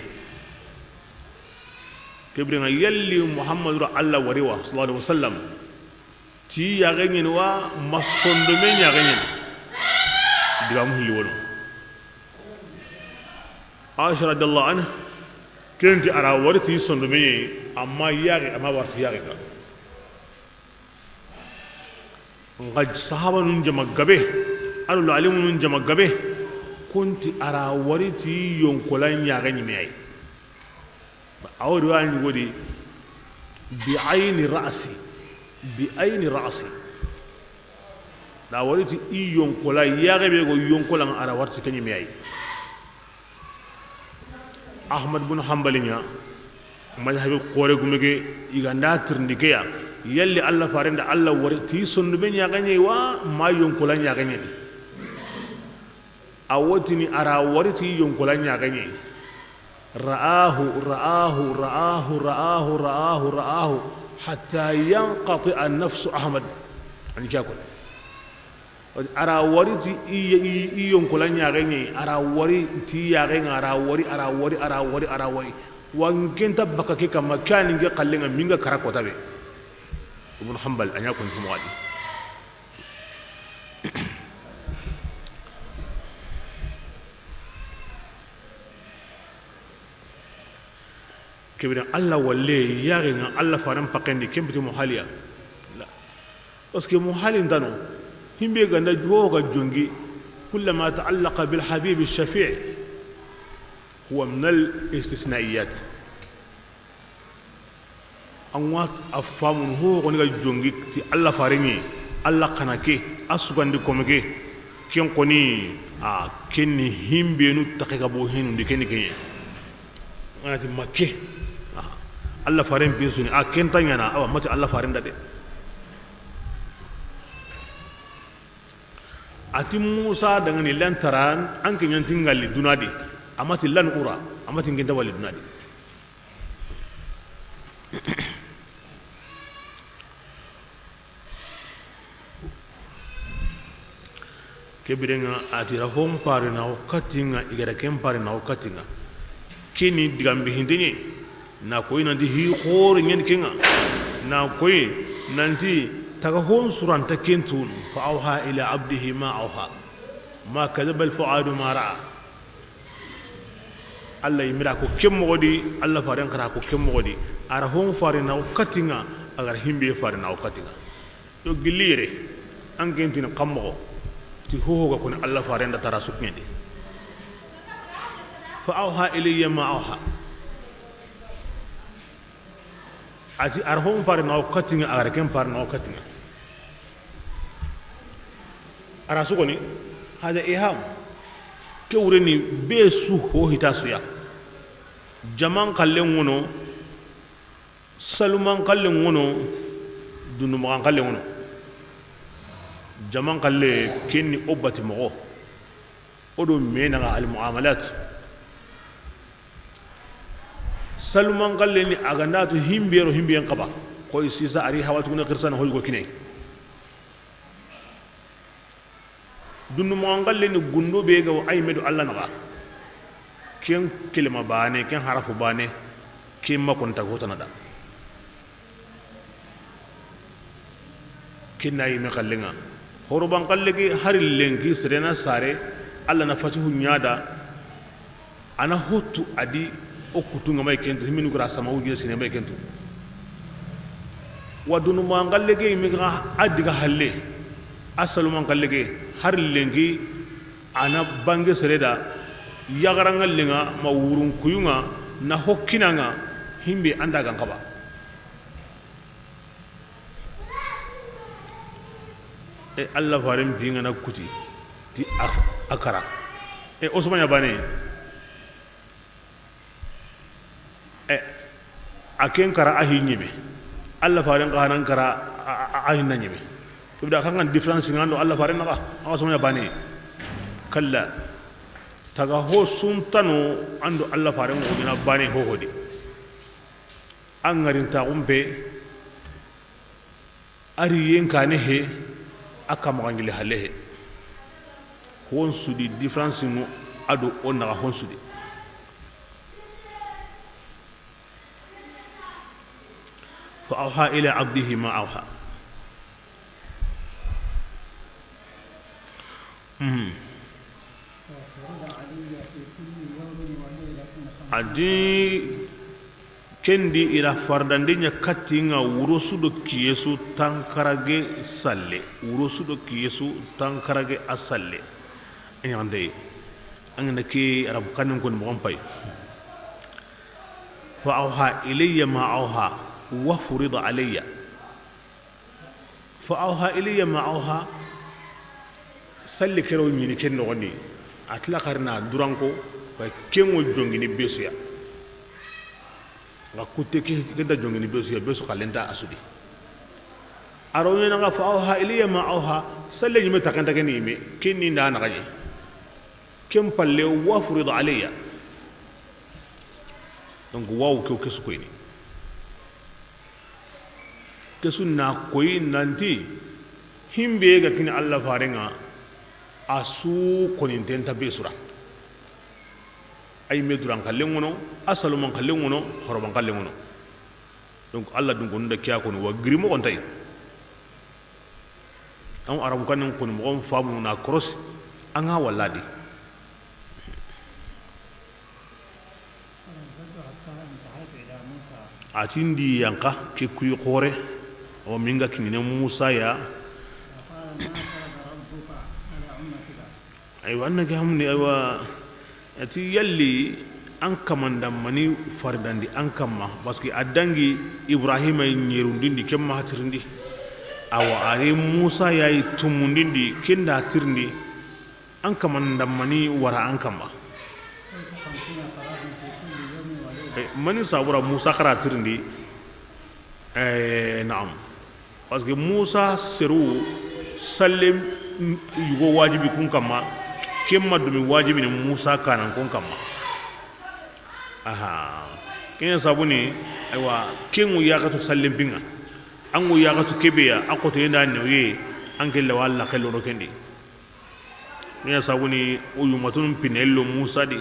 Ke biren ŋa yalli Muhammadu ra Alla wari wa, sallallahu alaihi wasallam, ti yaxe ɲeni wa, ma sondome ɲaxe ɲeni? Digamu hilli wono. Aisha radiyallahu anha, ken ti a ra wari ti sondome ɲeni, amma yaxe, amma wari ti yaxe ka. Nxa sahabanun jama gabe, a do alimunun jama gabe, kun ti a ra wari ti yonkolan ɲaxe ɲi me yi. A wo riwaya ɲi go di, bi ayni ra'si, bi ayni ra'si. Da wari ti i yonkola, yaxe be go yonkola ŋa, a ra wari ti ke ɲi me yi. Ahmad bun Hanbali ɲa, mazhabi xoore gume ke, i ga nda tirindi ke ya, yalli Alla faren da Alla wari ti sondome ɲaxe ɲeni wa, ma yonkola ɲaxe ɲeni? A wo tini a ra wari ti yonkola ɲaxe ɲeni. Ra'ahu, ra'ahu, ra'ahu, ra'ahu, ra'ahu, ra'ahu, hatta yanqati'a nafsu Ahmad. A ni ke ya ko. A ra wari ti i, i, i yonkola ɲaxe ɲeni, a ra wari ti yaxe ŋa, a ra wari, a ra wari, a ra wari, a ra wari. Wa n ke nta baka ke kamma, ke ya ni n ke xalle ŋa, mi n ga kara kota be. Ibn Hanbal, a ɲa ko n ti moxo di. Ke biren Alla walle yaxe ŋa, Alla faren paxendi, ken biti muhaliya. Parce que muhali nta no, himbe ga nda juwo ga jongi, kullama ta'allaqa bil habibi shafi', huwa min al istisnaiyat. An wa a famunu ho, ho ni ga jongi ti Alla faren ɲi, Alla xana ke, a sugandi kome ke, ken xoni, a, ken ni himbenu taxe ga bo henundi, ken ni ke ɲi. An ga na ti ma ke, a, Alla faren be su ni, a, ken nta ɲaana, awa, ma ti Alla faren da de. A ti Musa danŋa ni lan taran, an ke ɲa n ti n ga li duna di, a ma ti lan ura, a ma ti n ke nta wa li duna di. Ke biren ŋa a ti ra ho n pari na o kati ŋa, i ga ra ke n pari na o kati ŋa. Ke ni digan bihinte ɲi, na koyi nanti hi xoore ɲeni ke ŋa, na koyi nanti taga ho n su ra nta ken tunu. Fa awha ila abdihi ma awha, ma kadhaba al fuadu ma ra'a. Alla yinme ra ko ke moxo di, Alla faren xa ra ko ke moxo di. A ra ho n fari na o kati ŋa, a ga ra himbe fari na o kati ŋa. Yo gilli yere, an ke n tini xa moxo ti ho ho ga koni Alla faren da tara su ɲeni. Fa awha ilayya ma awha. A ti a ra ho n pari na o kati ŋa, a ga ra ke n pari na o kati ŋa. A ra su koni, hada iham. Ke wure ni be su ho hita su ya. Jaman xalle ŋono, saluman xalle ŋono, dundumaxan xalle ŋono. Jaman xalle ken ni o bati moxo. O do me naxa al muamalat. Saluman xalle ni a ga nda tu himbe ro himbe n xaba. Koy sisa a ri hawatu ne xirsana hoy go kine. Dundumaxan xalle ni gundo be ga wa a yinme do Alla naxa. Ken kelima bane, ken harafu bane, ken ma konta hotana da. Ken na yinme xalle ŋa. Horoban xalle ke hari lenki sere na sare, Alla na fatihu ɲa da, a na hotu a di, O kutu ŋa may kentu, himinu kura sama wujine sine may kentu. Wa dunu ma ŋalle ke yime ga a diga halle. A saluma ŋalle ke har lenki a na bange sere da. Yagara ŋalle ŋa ma wurun kuyu ŋa na hokkina ŋa himbe anda gan kaba. E Allah faren bi ŋa na kuti ti a, a kara. E Osman ya bane. E a ken kara a hi ɲime. Allah faren xa nan kara a, a, a hi na ɲime. Kibda kan différence ŋa ando Allah faren naxa, a Osman ya bane. Kalla. Taga ho suntano ando Allah faren ŋo ɲana bane ho hodi. An ŋarintaxun pe. A ri yen kane he. A kamaxangili halle he. Hon sudi différence ŋo a do o naxa hon sudi. Fa awha ila abdihi ma awha. Mhm. A di kendi i ra fardandi ɲa katti ŋa wuro su do kiye su tankarage salle, wuro su do kiye su tankarage a salle. A ɲaxande an ga na ke arabu kannen koni moxon pay. Fa awha ilayya ma awha wa furida alayya. Fa awha ilayya ma awha. Salli kero ɲini ken noxondi. A tila xarina duranko. Wa kenŋo jongini besuya. Nga kutte ke kenta jongini besuya, besu xallenta a sudi. A ro ɲana nga fa awha ilayya ma awha. Salle ɲime taxenta ken yime ken ni nda naxaɲe. Ken palle wa furida alayya. Donc wawu ke, kesu koyni. Kesu na koyi nanti himbe ga kini Allah farenŋa. A su koninten ta be sura. Ay me duran xallen ŋono, a saluman xallen ŋono, horoban xallen ŋono. Donc Allah dun konu da kiya koni wa giri moxon tay. An arabu kannen koni moxon famu na korosi. An ga walladi. A ti ndi yanqa ke kuyi xoore. Awa minga kiɲine Musa ya. Aywa, an na ke hamni, aywa, a ti yalli an kamanda mani faridandi an kamma, parce que a dangi Ibrahima ɲerundindi, ken ma hatirindi. Awa, a ri Musa ya yi tumundindi, ken da tirindi. An kamanda mani wara an kamma. Eh, mani sabura Musa xara tirindi. Eh, naam. Parce que Musa seru salle yugo wajibi kun kamma, ken ma dumi wajibi ni Musa kanan kun kamma. Aha. Ken sabuni, aywa, ken ŋo yaxatu sallen pinŋa. An ŋo yaxatu kebeya, a xoto yenda newye, an ke lawa laxe lono kendi. Ken ya sabuni o yumatun pinello Musa di.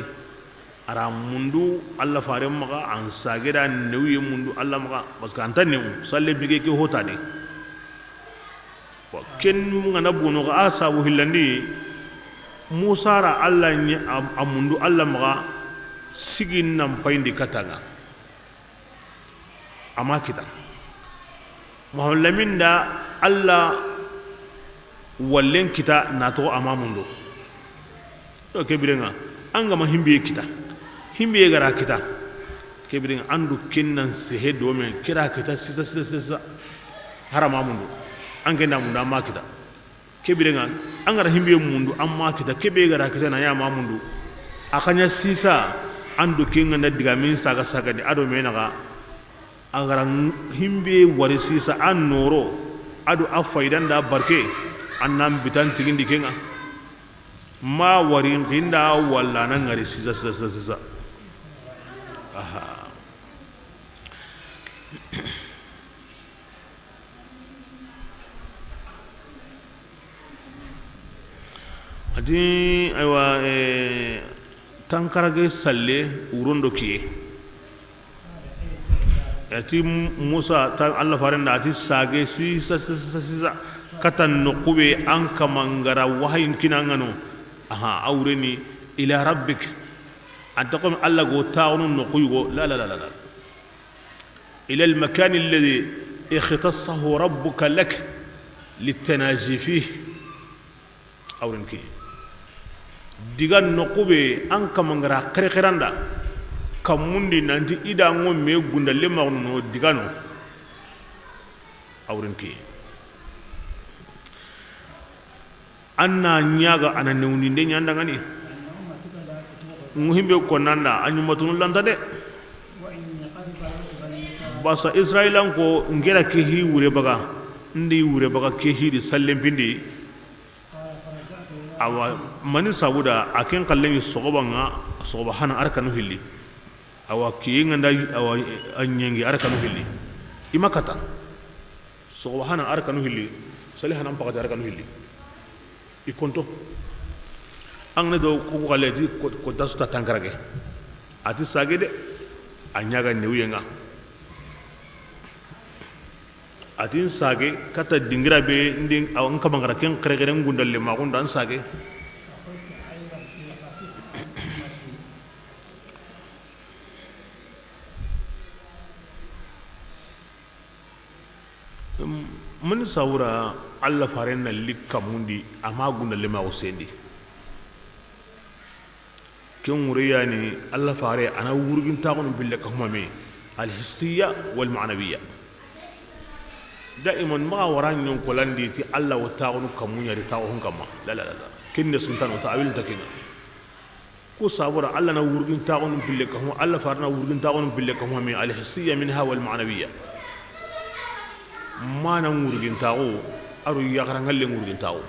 A ra mundu Allah faren maxa, an sageda newye mundu Allah maxa, parce que anta new salle bige ke hota de. Wa ken ngana bono ga a sabu hillandi. Musa ra Allah ɲi a, a mundu Allah maxa, sigi nan payindi katanga. A ma kita. Muhammad Lamin da Allah wallen kita na toxo a ma mundu. To ke birenŋa, an ga ma himbe kita, himbe ga ra kita. Ke birenŋa an du ken nan sehe do men kira kita sisa, sisa, sisa. Harama mundu. An ken da mundu a ma kita. Ke birenŋa, an ga ra himbe mundu, an ma kita, kebe ga ra kita na ya ma mundu. A xa ɲa sisa, an do ken ga na diga min saga saga di, a do me naxa. A ga ra himbe wari sisa, an noro, a do a faydan da barke, an nan bitan tigindi kenŋa. Ma wari nkinda walla na ŋari sisa, sisa, sisa, sisa. Aha. A ti, aywa, eh, tankarage salle wurondo kiye. A ti Musa, ta, Allah farenda, a ti sage sisa, sisa, sisa, katan noqu be an kamangara wahayin kinangano. Aha, a wureni ila rabbik. An ta xo mi Alla ga wo taaxunu noqu yogo, la, la, la, la, la. إلى المكان الذي اختصه ربك لك للتناجي فيه. A wurin ke. Diga noqu be an Kama n ga ra xerexeranda, kanmun di nanti i da ŋo me gunda le maxunu no diga no. A wurin ke. An na ɲaaga a na newundinde ɲa an da ŋa ni. Ŋu himbe ko nanda a ɲumatunu lanta de. Basa Israilanko n ke ra ke hi wure baga, n di wure baga ke hi di sallenpindi. Awa, mani sabuda a ken xallen ɲi soxoba ŋa, soxoba hana a ra kanu hilli. Awa, kiye ŋa nda, awa, a ɲengi a ra kanu hilli. I ma kata. Soxoba hana a ra kanu hilli, sali hana n paxati a ra kanu hilli. I konto. An ga na do ko xale ti ko, ko dasu ta tankarage. A ti sage de, a ɲaaga newuye ŋa. A ti n sage kata dingira be, n di n Kama n ga ra ken xerexere n gunda le maxunda n sage. Mani sawura Alla faren na li kanmun di, a ma gunda le maxu sendi. Ken wure yani Alla fare a na wurgin taaxunu bille kanma me, alhissiya wal ma'nawiya. Daiman maxa wara ɲon kolandi ti Alla wo taaxunu kanmu ɲa ri taaxu hun kanma. La, la, la, la. Ken ne suntano ta awil ta ken ŋa. Ku sabura Alla na wurgin taaxunu bille kanma, Alla fare na wurgin taaxunu bille kanma me, alhissiya minha wal ma'nawiya. Mana wurgin taaxu, a ro yaxara ŋalle wurgin taaxu.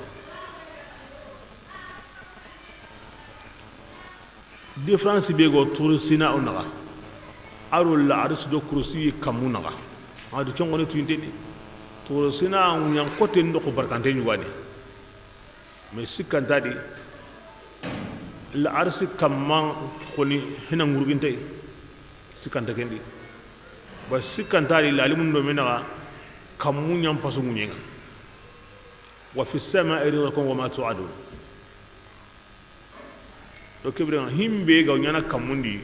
Différence be go Tuuri Sina o naxa, a ro la arsi do kursi kanmu naxa. A do ken ŋo ni tuyinte ni. Tuuri Sina ŋuɲan kote ndo ko barkante ɲugani. Mais sikkanta di, la arsi kanma xoni hina ŋurginte, sikkanta ken di. Ba sikkanta di, lalimun do me naxa, kanmu ɲan pasu ŋuɲen ŋa. Wa fi samai rizqukum wa ma tu'adun. Do ke biren ŋa, himbe ga ɲaana kanmun di,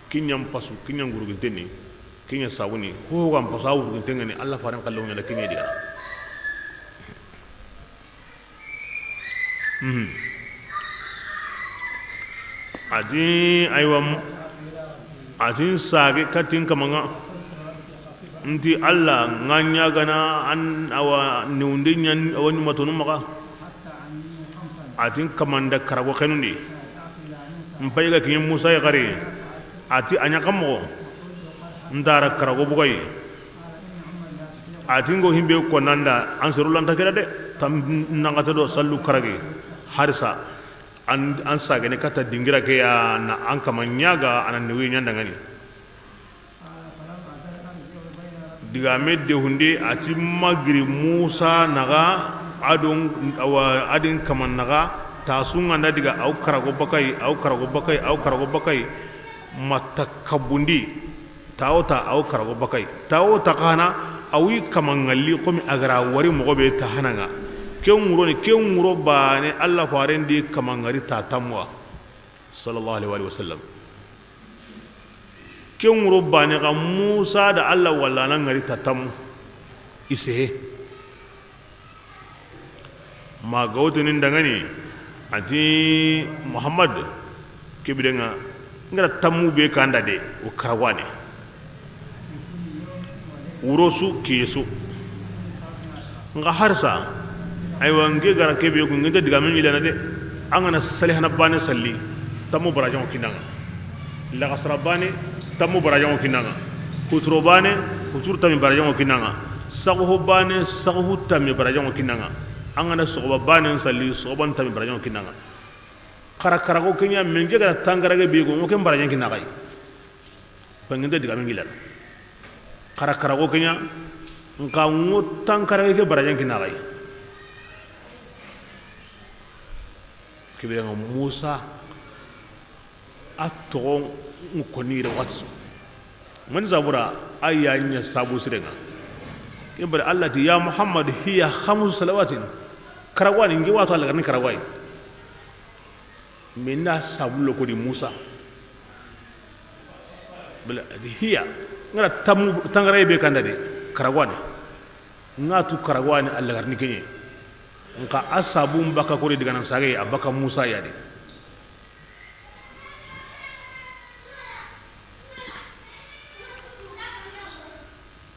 ken ɲan pasu, ken ɲan gurginten ni, ken ɲa sabuni, ho ho ga n pasu a wurginten ŋa ni, Alla faren xalle wo ɲaana ken ɲa diga. Mhm. A ti, aywa, m-, a ti n sage kati n Kama ŋa. N ti Alla, n ga ɲaagana an, awa, newunde ɲa n, awa, ɲumatonu maxa. A ti n Kama n da karago xenundi. N payi ga kiɲe Musa yi xari. A ti a ɲa xa moxo. N da ra karago bugayi. A ti n go himbe ko nanda an seru lanta keda de. Tam naxata do sallu karagi. Harisa an, an sagene kata dingira ke ya na an Kama ɲaaga a na newuye ɲa n da ŋa ni. Digame de hunde a ti ma giri Musa naxa, a do n, awa, a di n Kama naxa, tasu ŋa n da diga aw karago bakayi, aw karago bakayi, aw karago bakayi, ma ta kabundi, ta wo ta aw karago bakayi, ta wo ta xa na, a wi Kama ŋalli, xo mi a ga ra wari moxo be ta hana ŋa, ken ŋuro ni, ken ŋuro bane, Alla faren di Kama ŋari ta tanmu wa, sallallahu alaihi wa sallam. Ken ŋuro bane xa Musa da Alla walla na ŋari ta tanmu. I sehe. Ma ga wo tini n da ŋa ni, a ti Muhammad, ke biren ŋa, n ga ra tanmu be ka n da de, o karago wa ne. Wuro su, kiye su. N xa harisa, aywa, n ke ga ra ke be ko, n ke nta digame ɲilana de. An ga na salihana bane salli, tanmu barajaŋo kinna ŋa. Laxasara bane, tanmu barajaŋo kinna ŋa. Huturo bane, huturu tanmi barajaŋo kinna ŋa. Saxuhu bane, saxuhu tanmi barajaŋo kinna ŋa. An ga na soxoba bane salli, soxoba tanmi barajaŋo kinna ŋa. Xara karago ke ɲa, me n ke ga ra tankarage be ko, n ke barajaŋo kinna xa yi. Banginte digame ŋilana. Xara karago ke ɲa, n xa ŋo tankarage ke barajaŋo kinna xa yi. Ke biren ŋa Musa, a toxo ŋ koni yere waxati su. Mani zabura, a ya ɲa sabu siren ŋa. Ken bari Alla ti, ya Muhammad, hiya khamsu salawatin. Karago wa ni, n ke wa to Alla ga ni karago wa yi. Me n da sabu lo ko di Musa. Bala, a di hiya, n ga ra tamu, tangaraye be kanda de, karago wa ni. N ga tu karago wa ni, Alla ga ri ni ke ɲa. Nxa a sabu n baka kori digana sage, a baka Musa ya de.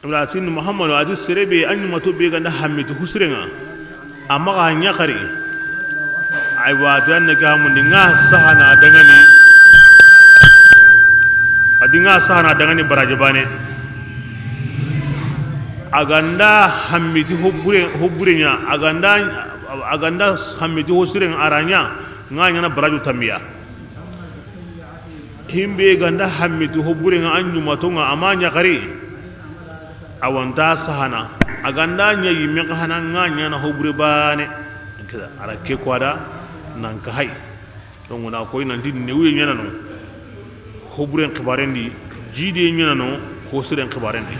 Ibra a ti Muhammadu, a ti sere be a ɲumato be ga nda hamiti husiren ŋa, a maxa ɲaxari. Aywa, a ti an na ke hamundi ŋa sahana dangani. A di ŋa sahana dangani baraji bane. A ga nda hamiti hobure, hobure ɲa, a ga nda, a ga nda hamiti hosiren ŋa a ra ɲa, ŋa ɲaana baraju tambiya. Himbe ga nda hamiti hobure ŋa a ɲumato ŋa a ma ɲaxari, a wa nta sahana. A ga nda ɲa yimme xa hana ŋa ɲaana hobure bane. A ra ke ko a da nan ka hay. Donc na koy nanti newuye ɲaana no hoburen xibaren di, jidiye ɲaana no hosiren xibaren di.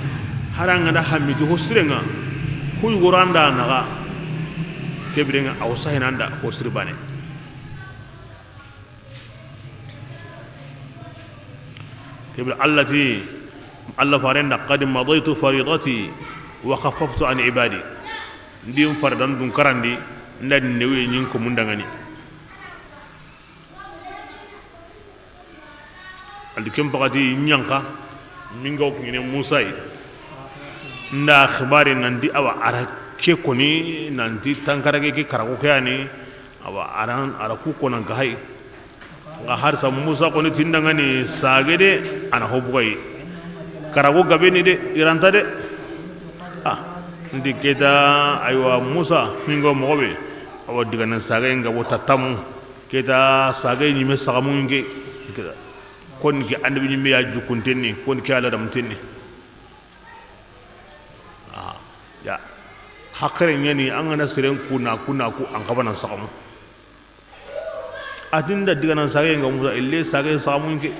Hari a ga nda hamiti hosiren ŋa, ku yugo ra nda naxa, ke biren ŋa a wa sahana nda hosire bane. Ke bire Alla ti, Alla faren da, qad madaytu faridati wa khaffaftu an ibadi. N di n faridan dun karandi, n da newuye ɲi n ko mun dangani. A di ken paxati ɲanka, minga wo kiɲene Musa yi. N da xibari nanti awa a ra ke koni, nanti tankarage ke karago ke ya ni, awa a ra, a ra ku konan ka hay. Nxa harisa Musa koni ti n dangani sage de, a na ho bugayi. Karago gabe ni de, i ra nta de. Ah, n di ke ta, aywa, Musa, minga wo moxo be, awa digana sage nga wo tatamu. Ke ta sage ɲime saxamu nke. Koni ke annabi ɲime ya jukunten ni, koni ke Alla damunten ni. Ah, ya. Haxere ɲa ni, an ga na seren ku na, ku na ku, an xabanan saxamu. A ti n da digana sage nga Musa, ille sage saxamu nke.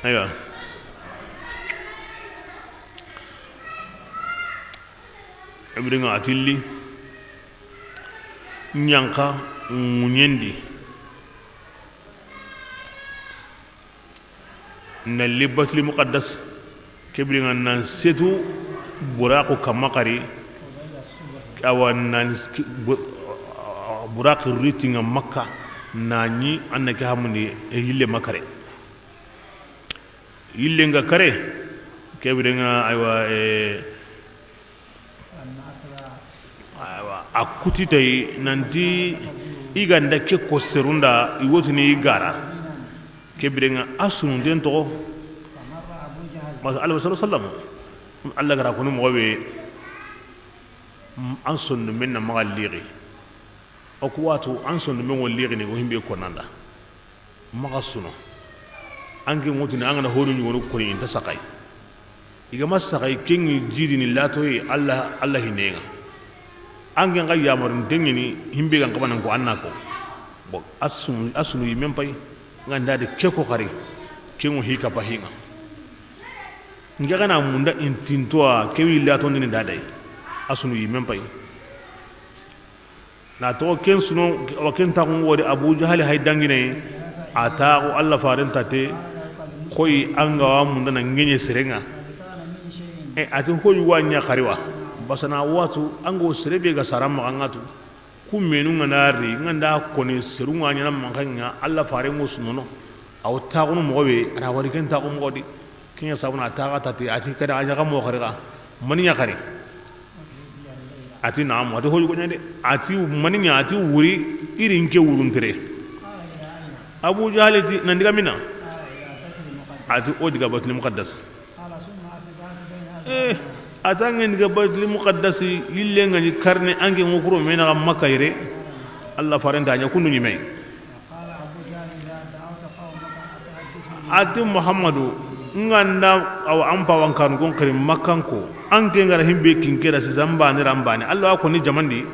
Aywa. Ibringa a tilli ɲanka ŋuɲendi. Na li Baytul Muqaddas, ke biren ŋa nan setu Buraqu kamma xari, awa nan s-, ki-, bu-, Buraqu riti ŋa Makka, na ɲi an na ke hamundi, e, yille ma kare. Yille nga kare, ke biren ŋa, aywa, e, Aywa, a kuti tay nanti i ga nda ke ko serun da, i wotini i gara. Ke biren ŋa a sununten toxo. Masa Alla sallallahu alaihi wasallam, Alla ga ra koni moxo be, an sondomen na maxa lixi. O ku watu an sondomen ŋo lixini o himbe konanda. Maxa suno. An ke ŋutini, an ga na hodu ɲugonu koni, i nta saxay. I ga ma saxay, ken ŋi jidini latoye, Alla, Alla hineŋa. An ke ŋa yamarin teŋini, himbe ga n xabanan ko, an na ko. Bon, a sunu, a sunu yimen pay, nga nda de ke ko xari, ken ŋo hi kapa hinŋa. Nge ga na munda intintoa, ke wi latondini nda day. A sunu yimen pay. Na toxo ken suno, wa ken taxu ŋo di Abu Jahali hay dangine, a taxu Alla faren tate, xoyi an ga wa mundana ŋeɲe serenŋa. E, a ti xoyi wa ɲa xari wa, basana watu an go sere be ga sara maxa ŋa tu, ku menu ŋa na ri, ŋa nda koni seru ŋa ɲana maxa ŋa, Alla faren ŋo sunono, a wo taxunu moxo be, a na wari ken taxu moxo di, ken ɲa sabuna a taxa tate, a ti kada a ɲaxa moxo xari xa, mani ɲa xari. A ti naam, a ti hoju ko ɲande. A ti mani ɲa, a ti wuri, i ri n ke wurun tere. Abu Jahali ti, nan diga mina? A ti o diga Baytul Muqaddas. Eh, a ta ŋen diga Baytul Muqaddas, yille ŋa ni karne, an ke ŋo kuro me naxa Makka yere. Alla faren ta ɲa kundu ɲime. A ti Muhammadu, nga nda awa an pawan kanu gon xiri Makkanko, an ke ngara himbe kin keda sisa mbane ra mbane, Alla wa koni jamandi,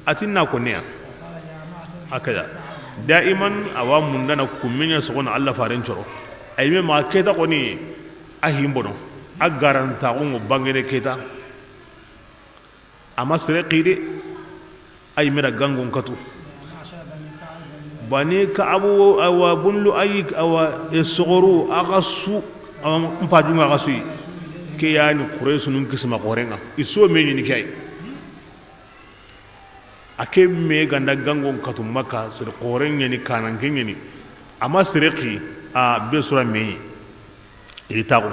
a ti na koni ya. Hakada. Daiman awa mundana kummenya sogona Alla faren coro. Ay me ma keta koni a himbono, a garanta ko ngo bangene keta. Ama sere xide, Ay mera gangon katu. Bani Ka'abu, awa, Bun Lu'ayi, awa, e soxoru, a ga su, awa, n pajun ŋa a ga su yi. Ke yani Qurayshunun kisima xoren ŋa. I su me ɲini ke ay. A ke me ga nda gangon katu Makka, sere xoren ɲa ni, kananke ɲa ni. Ama sere xi, a be sura me yi. I ri taxu.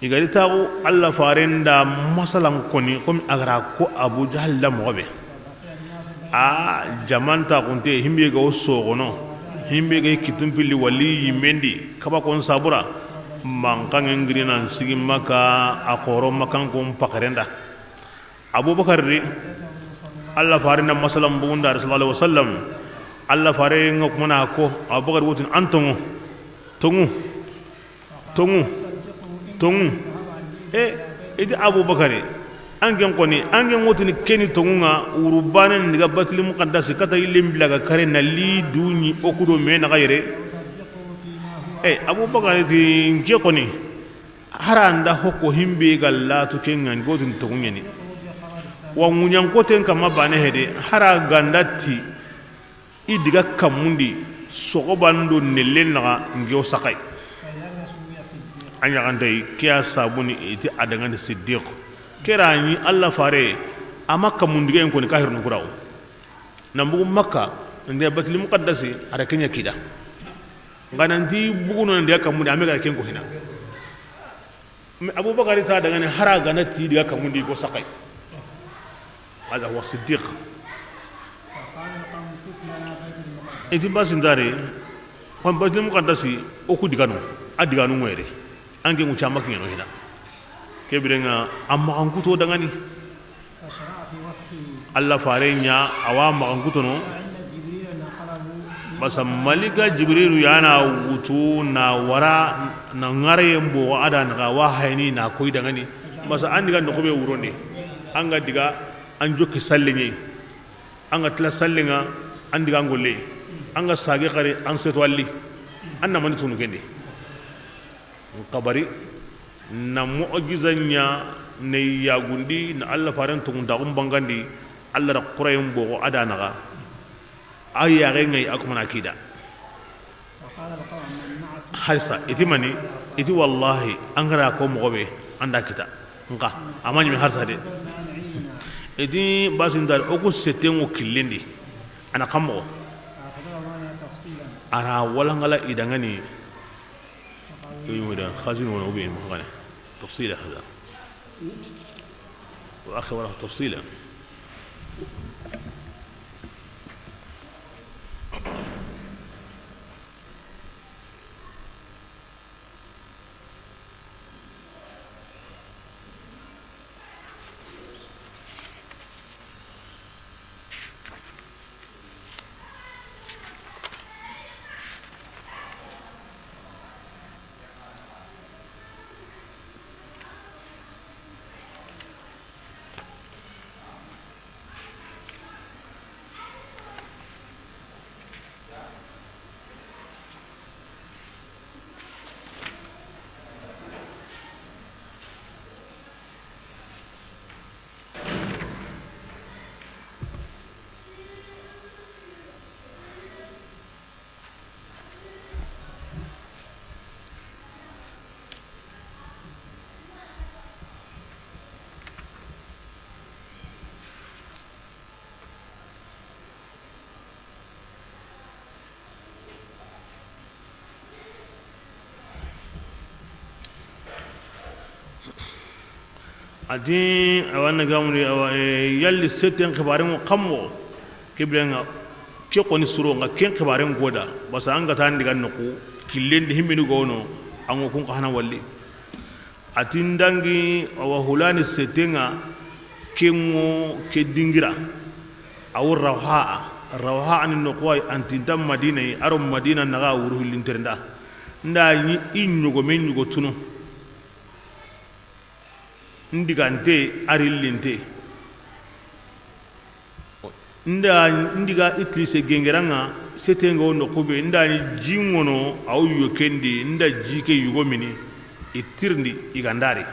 I ga ri taxu, Alla faren da masalan koni, comme a ga ra ko Abu Jahal da moxo be. A jaman taxunte, himbe ga wo soxono, himbe ga kitun pilli wali yimendi, kaba kon sabura, mankanŋe ngiri nan sigi Makka, a xoro Makkankon paxaren da. Abubakar ri, Alla faren da masalan bugunda, sallallahu alaihi wasallam, Alla faren ŋa kuma na ko, Abubakar wo tini an toŋu, toŋu. Toŋu, toŋu. E, i ti Abubakari, an ken koni, an ken wo tini ke ni toŋu ŋa, wuru baane n diga Batil Muqaddasi kata yille n bila ga kare na li duɲi o kudo me naxa yere. E, Abubakari ti n ke koni, hara nda hoko himbe ga latu ke ŋa n go tini toŋu ɲa ni. Wa ŋuɲankoten kama baane hede, hara ga nda ti. I diga kammundi soxoban do nellen naxa n ke wo saxay. A ɲaxantayi ke ya sabuni i ti a dangani Siddiq. Ke ra ɲi Alla fare, a ma kammundigen koni kahirinu kurawo. Nan bugu Makka, n de Batil Muqaddasi, a da ke ɲa kida. N ga nan ti buguno n de kammundi, a me ga da ken ko hina. Mais Abubakari ta dangani hara ga na ti diga kammundi ko saxay. Hada huwa Siddiq. I ti basi ndari, kon Batil Muqaddasi, o ku digano, a diganu ŋoyre. An ke ŋu cama kiɲano hina. Ke birenŋa, a maxankuto dangani. Alla fare ɲa a wa maxankutono. Basa malika Jibrilu ya na wutu na wara na ŋarayen boxo a da naxa wa hayni na koy dangani. Basa an diga noxo be wuronde. An ga diga an jokki salleɲe. An ga tila sallenŋa an diga ngolle. An ga sage xari an seto alli. An na mani tunu kende. N xabari na mu'jiza ɲa, na yagundi, na Alla faren toŋuntaxun bangandi, Alla da xurayen boxo a da naxa. A yaxe ŋa yi a kumana kida. Harisa, i ti mani, i ti wallahi, an ga ra ko moxo be, an da kita. Nxa, a ma ɲimi harisa de. I ti basi ndari, o ku setten ŋo killendi, a na xa moxo. A ra walangala i dangani. Yo, yo, da, khazin wala ubi, ma gane. Tafsila hada. Wa akhir wala tafsila. A ti, awa, na gamuni, awa, e, yalli setten xibaren ŋo xa moxo, ke birenŋa, ke xoni suro ŋa, ken xibaren ko da, basa an ga ta n diga noxu, killen di himmini gono, an ŋo kun xa hana walli. A ti n dangi, awa, hulani setten ŋa, ken ŋo ke dingira, a wo Rawha, Rawha ni noxu wa yi, an ti nta Madina yi, a ro Madina naxa wuru hillinterinda, n da ɲi i ɲogome ɲogo tunu. N digante, a rillinte. N da, n diga Itlise gengeranŋa, setenŋa wo noxu be, n da ni ji ŋono, a wo yokendi, n da ji ke yugo mini, i tirindi, i gandari.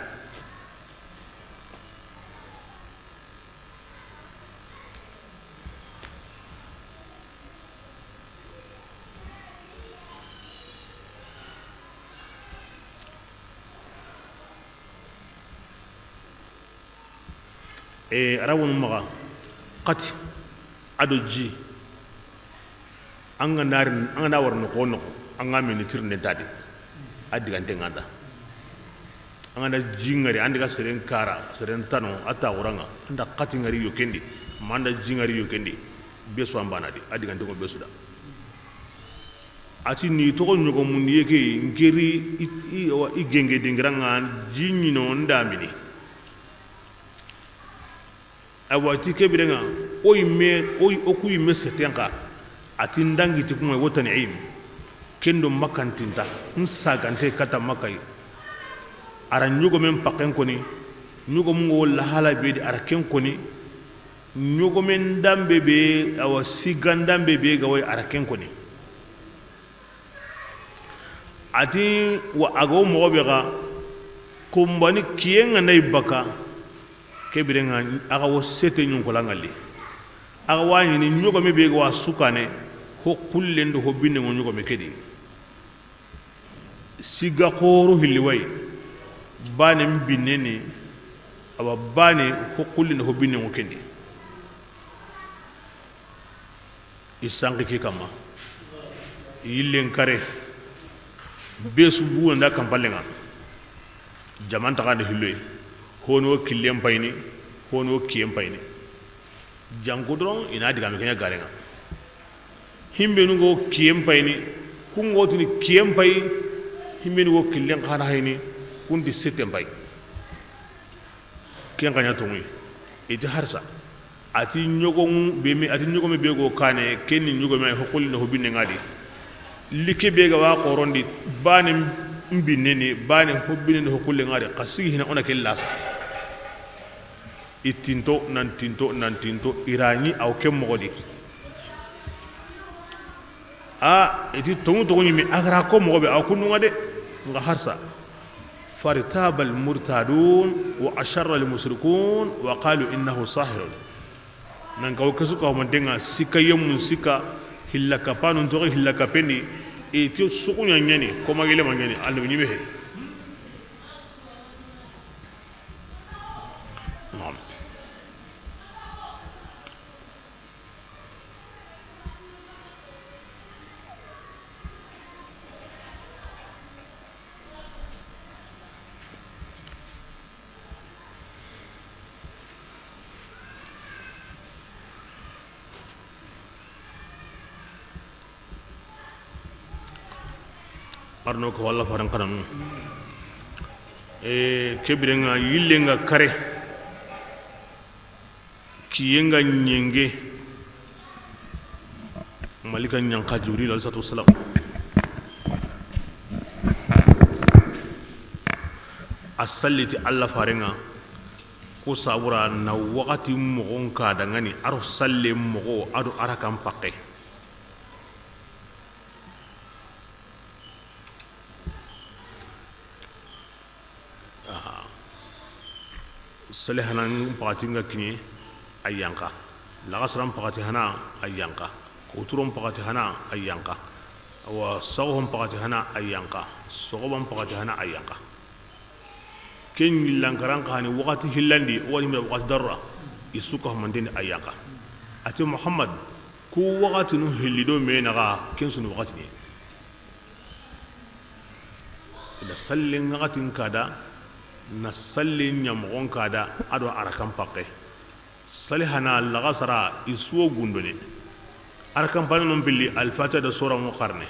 E, arabunu maxa, xati, a do ji, an ga na ri, an ga na wara noxo wo noxo, an ga mini tirinde nta di, a digante ŋa nda. An ga na ji ŋari, an di ga seren kara, seren tano, a ta wuranga, an da xati ŋari yo kendi, ma an da ji ŋari yo kendi, be su an bana di, a digante ŋo be su da. A ti ni toxo ɲogomundi ye ke, n keri i, i, i genge dingira ŋa, ji ɲino n da mini. Awa, ti ke biren ŋa, o yimme, o, o ku yimme seten xa, a ti n dangi ti ku ŋa wo tan'im, ken do Makkantinta, n sagante kata Makka yi. A ra ɲogomen paxen koni, ɲogomu ŋa wo lahala be di, a ra ken koni, ɲogomen danbe be, awa, sigan danbe be ga wo yi, a ra ken koni. A ti, wa a ga wo moxo be xa, xumbane kiyen ga na i bakka, ke biren ŋa, a xa wo sete ɲunkola ŋalli. A xa wa ɲini ɲogome be ga wa sukane, ho xullen do ho binnen ŋo ɲogome ke di. Siga xoro hilli wa yi, bane n binne ni, awa bane ho xullen do ho binnen ŋo ken di. I sanqi ke kamma, yillen kare, be su bugu na da kanpallen ŋa, jaman taxande hilloye, hono killen payini, hono kiyen payini, janko doron i na digame ke ɲa garen ŋa, himbenu go kiyen payini, kun go tini kiyen payi, himbenu go killen xana hayini, kun ti sitten payi. Ken xa ɲa tonŋu yi, i ti harsa. A ti ɲogomu be me, a ti ɲogome be go kane, ken ni ɲogome ay ho xullen do ho binnen ŋa di. Like be ga wa xorondi, bane n binne ni, bane ho binnen do ho xullen ŋa di, xa sigi hina o na ken lasa. I tinto, nan tinto, nan tinto, i ra ɲi aw ken moxo di. A, i ti toŋu toŋu ɲimi, a ga ra ko moxo be, a wa kundu ŋa de, n xa harsa. Fartaba almurtabun wa asharra almushrikun wa qalu innahu sahirun. Nan kawo ke su ka humanten ŋa, sikka yemun sikka, hilla kapanun toxi hilla kapendi, i ti suxu ɲa ɲa ni, koma yelema ɲa ni, annabi ɲime he. Arno ko walla faran kananu. E, ke biren ŋa yillen ga kare. Kiyen ga ɲenge, malika ɲa n xa Jibril alayhi salatu wassalam. A salliti Alla faren ŋa, ku sabura na waxati moxon ka dangani, a ro salle moxo, a do a rakan paxe. Aha. Salihanan paxati nga kiɲe, a yanqa. Laxasaran paxati hana, a yanqa. Kuturon paxati hana, a yanqa. Awa, saxuhon paxati hana, a yanqa. Soxoban paxati hana, a yanqa. Ken ɲillankaran xa ni waxati hillandi, o wani mira waxati darura, i su ka humantendi a yanqa. A ti Muhammad, ku waxatinu hilli do me naxa, ken sunu waxati ni. I da sallen ŋaxatin kada, na sallen ɲamoxon kada, a do arakan paxe. Salihana, laxasara, i suwo gundone. Arakan paxe non pilli, Alfatiha da sora ŋo xarne.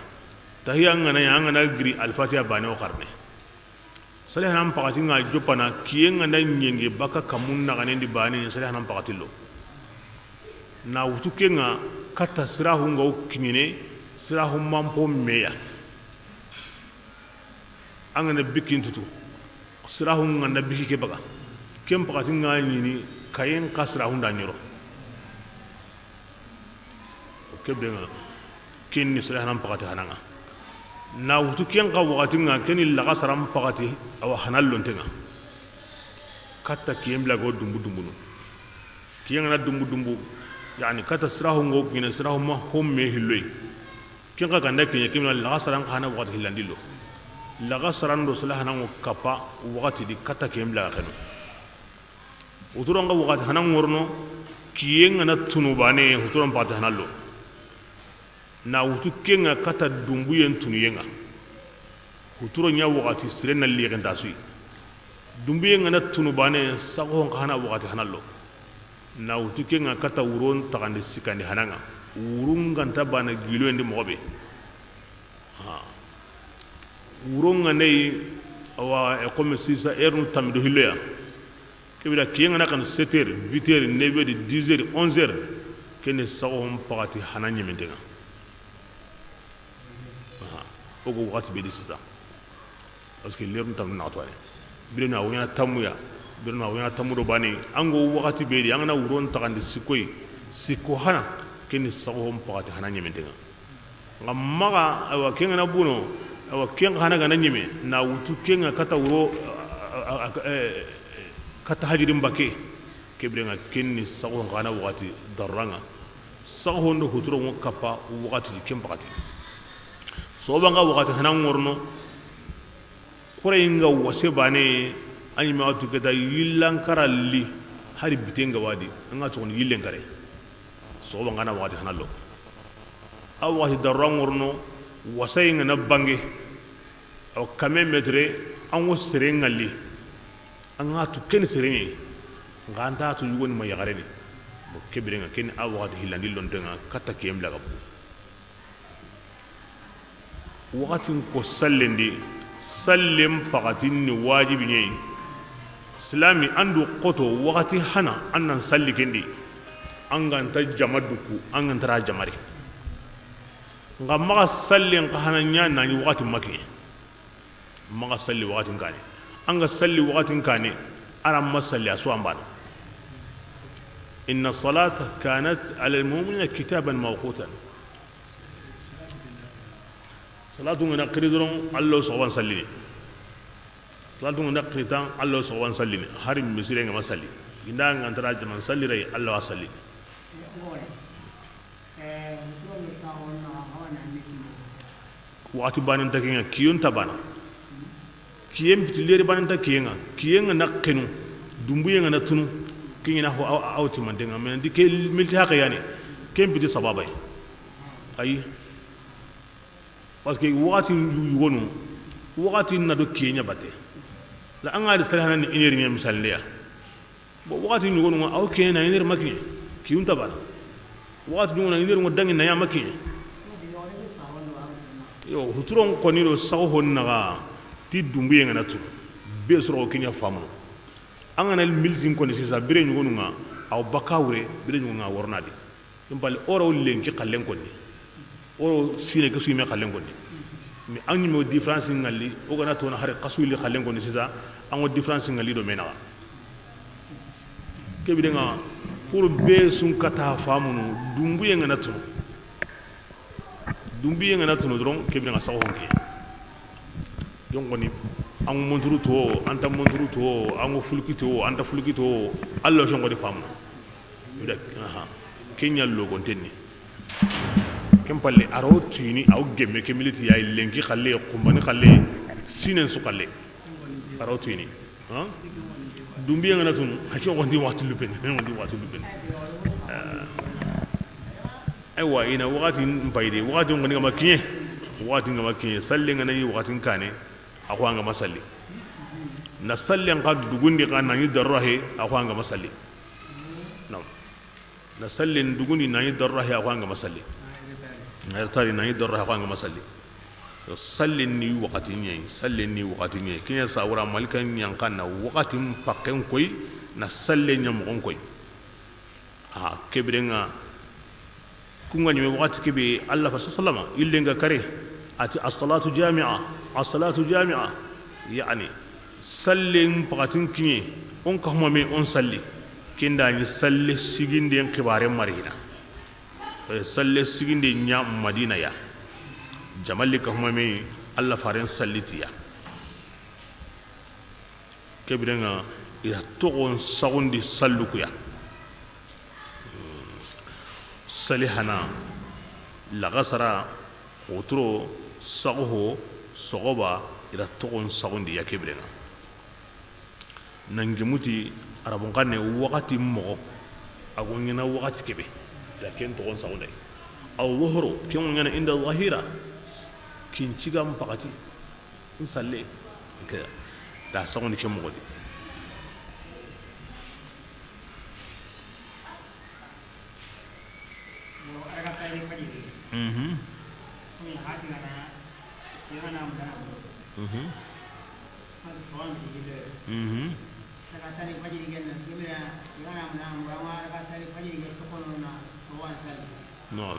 Tahiya ngana ya, ngana giri, Alfatiha bane o xarne. Salihanan paxati nga joppana, kiye nga nda ɲenge baka kamun naxanendi bane, salihanan paxati lo. Na wutu ke nga katta sirahu nga wo kiɲene, sirahu manpo meya. An ga na biki n tutu, sirahu nga nda biki ke baga. Ken paxati nga ɲini, kayen xa sirahu nda ɲoro. Ke be nga, ken ni sere hanan paxati hana nga. Na wutu ken xa waxati nga, ken ni laxasaran paxati, awa hanan lonte nga. Katta kiyen bila go dumbu dumbunu. Kiyen nga na dumbu dumbu, yani katta sirahu nga wo kiɲene, sirahu ma homme hilloy. Ken xa ganda kiɲe, ken na laxasaran xa hana waxati hillandi lo. Laxasaran do sere hanan wo kappa waxati di katta kiyen bila ga xeno. Huturon ga waxati hana ŋorono, kiyen ga na tunu baane, huturon paxati hana lo. Na wutu ken ŋa kata dunbuyen tunuyen ŋa. Huturo ɲa waxati sire na lixenta su yi. Dunbuyen ga na tunu baane, saxuhon xa hana waxati hana lo. Na wutu ken ŋa kata wuron taxandi sikkandi hana ŋa. Wurun ga nta baana giloyen di moxo be. Ha. Wuron ga ney, awa, e comme sisa heure nu tammi do hillo ya. Ke bire kiyen ga na xanu sept heures, huit heures, neuf heures, dix heures, onze heures. Ken ni saxuhon paxati hana ɲementen ŋa. Aha. O ga waxati be di sisa. Parce que l'heure nta na to ne. Bire na wonya tamuya. Bire na wonya tamu do baane. An ga waxati be di, an ga na wuron taxandi sikko yi. Sikko hana, ken ni saxuhon paxati hana ɲementen ŋa. Nxa maxa, awa, ken ga na buno, awa, ken xa hana ga na ɲeme, na wutu ken ŋa kata wuro, a, a, a, eh, kata hajirin bakke. Ke bire ŋa ken ni saxuhon xa hana waxati darura ŋa. Saxuhon do huturon ŋa kappa waxati di ken paxati. Soxuban ga waxati hana ŋorono, xoreyen ga wase baane, a ɲi ma tu keta yillan kara li, hari biten ga wadi, an ga toxoni yillen kare. Soxuban ga na waxati hana lo. A waxati darura ŋorono, wasayen ga na bange, awa kame metre, an ŋa sere ŋalli, an ga tu ken sere ɲi, nxa an ta tu yugoni ma yaxareni. Bon, ke bire ŋa ken ni a waxati hillandi lonten ŋa, kata kiyen bila ga bu. Waxatin ko sallen di, sallen paxatin ni wajibi ɲa yi. Silami an du xoto waxati hana, an nan salli ken di. An ga nta jama duku, an ga nta ra jamare. Nxa maxa sallen xa hana ɲa na ɲi waxati ma kiɲe. Maxa salli waxatin kaane. An ga salli waxatin kaane, a ra ma salli a su an baana. Inna salata kanat ala almu'minina kitaban mawqutan. Salatu ga na xiri doron, Alla soxuban sallini. Salatu ga na xiri tan, Alla soxuban sallini. Hari misire nga ma salli. Ginda nga ntara jaman salli ray, Alla wa sallini. Waxati baane nta ke ŋa, kiyen nta baana. Kiyen piti leri baane nta kiyen ŋa. Kiyen nga na xenu, dunbuye nga na tunu. Kiyen na ho aw, aw timante nga, mais ndi ke milti haqe yani. Ken piti sababa yi. Ayi. Parce que waxati yugonu, waxati na do kiyen ɲa batte. La an ga di sali hana ni une heure ɲa misal ndeya. Bon, waxati ɲugonu ŋa, aw ke na une heure ma kiɲe, kiyun ta baana. Waxati ɲugonu ŋa, une heure ŋa dangi na ya ma kiɲe. Yo, huturon koni do saxo hon naxa ti dunbuye nga na tu. Be soro kiɲa famu. An ga na miltin koni sisa, bire ɲugonu ŋa, aw baka wure, bire ɲugonu ŋa worona di. Ken palle, o ra wo lenki xallen konni. O ra wo sine ke su yime xallen konni. Mais an ɲime wo différence ŋalli, o ga na tona hari xasu yilli xallen konni sisa, an wo différence ŋalli do me naxa. Ke bire nga, pour be su n kata famunu, dunbuye nga na tunu. Dunbuye nga na tunu doron, ke bire nga saxo honke. Jonkoni, an ŋa monturu to, an nta monturu to, an ŋa fulki to, an nta fulki to, Alla ken ŋa di famu. Nda, aha. Ken ɲa logonten ni. Ken palle, a ra wo tuyini, aw gemme ke militi ya yi lenki xalle, xumbani xalle, sinen su xalle. A ra wo tuyini. Ha? Dunbuye nga na tunu, hake ŋa ndi waxtu lupen, ŋa ndi waxtu lupen. Ah. Aywa, i na waxati n payi de, waxati ŋoni nga ma kiɲe, waxati nga ma kiɲe, salle nga na ɲi waxati n kane, a xo an ga ma salli. Na salle n xa dugundi xa na ɲi darura he, a xo an ga ma salli. Naam. Na salle n dugundi na ɲi darura he, a xo an ga ma salli. Na retard na ɲi darura he, a xo an ga ma salli. Yo, salle ni waxati ɲa yi, salle ni waxati ɲa yi. Kiɲa sawura malika ɲa n xa na waxati n pakken koy, na salle ɲa moxon koy. Aha, ke bire nga, ku nga ɲime waxati ke be, Alla fa sallama, yille nga kare, a ti, "As-salatu jami'a, as-salatu jami'a." Yani, sallen paxatin kiɲe, o n ka huma me, o n salli. Ken da ɲi salle siginden xibaare Marina. Eh, salle siginde ɲa Madina ya. Jamalli ka huma me, Alla faren salli ti ya. Ke bire nga, i ra toxon saxundi sallu ku ya. Salihana, laxasara, xotoro, saxuho, soxoba, i ra toxon saxundi ya ke bire nga. Nangimuti, Arabun xanne waxati moxo, a go ɲaana waxati kebe, da ken toxon saxunday. Aw zuhru, ken ŋo ɲaana inda zahira, kin ciga n paxati, n salle, ke da saxundi ke moxo di. Mhm. Mhm. Mhm. Naam.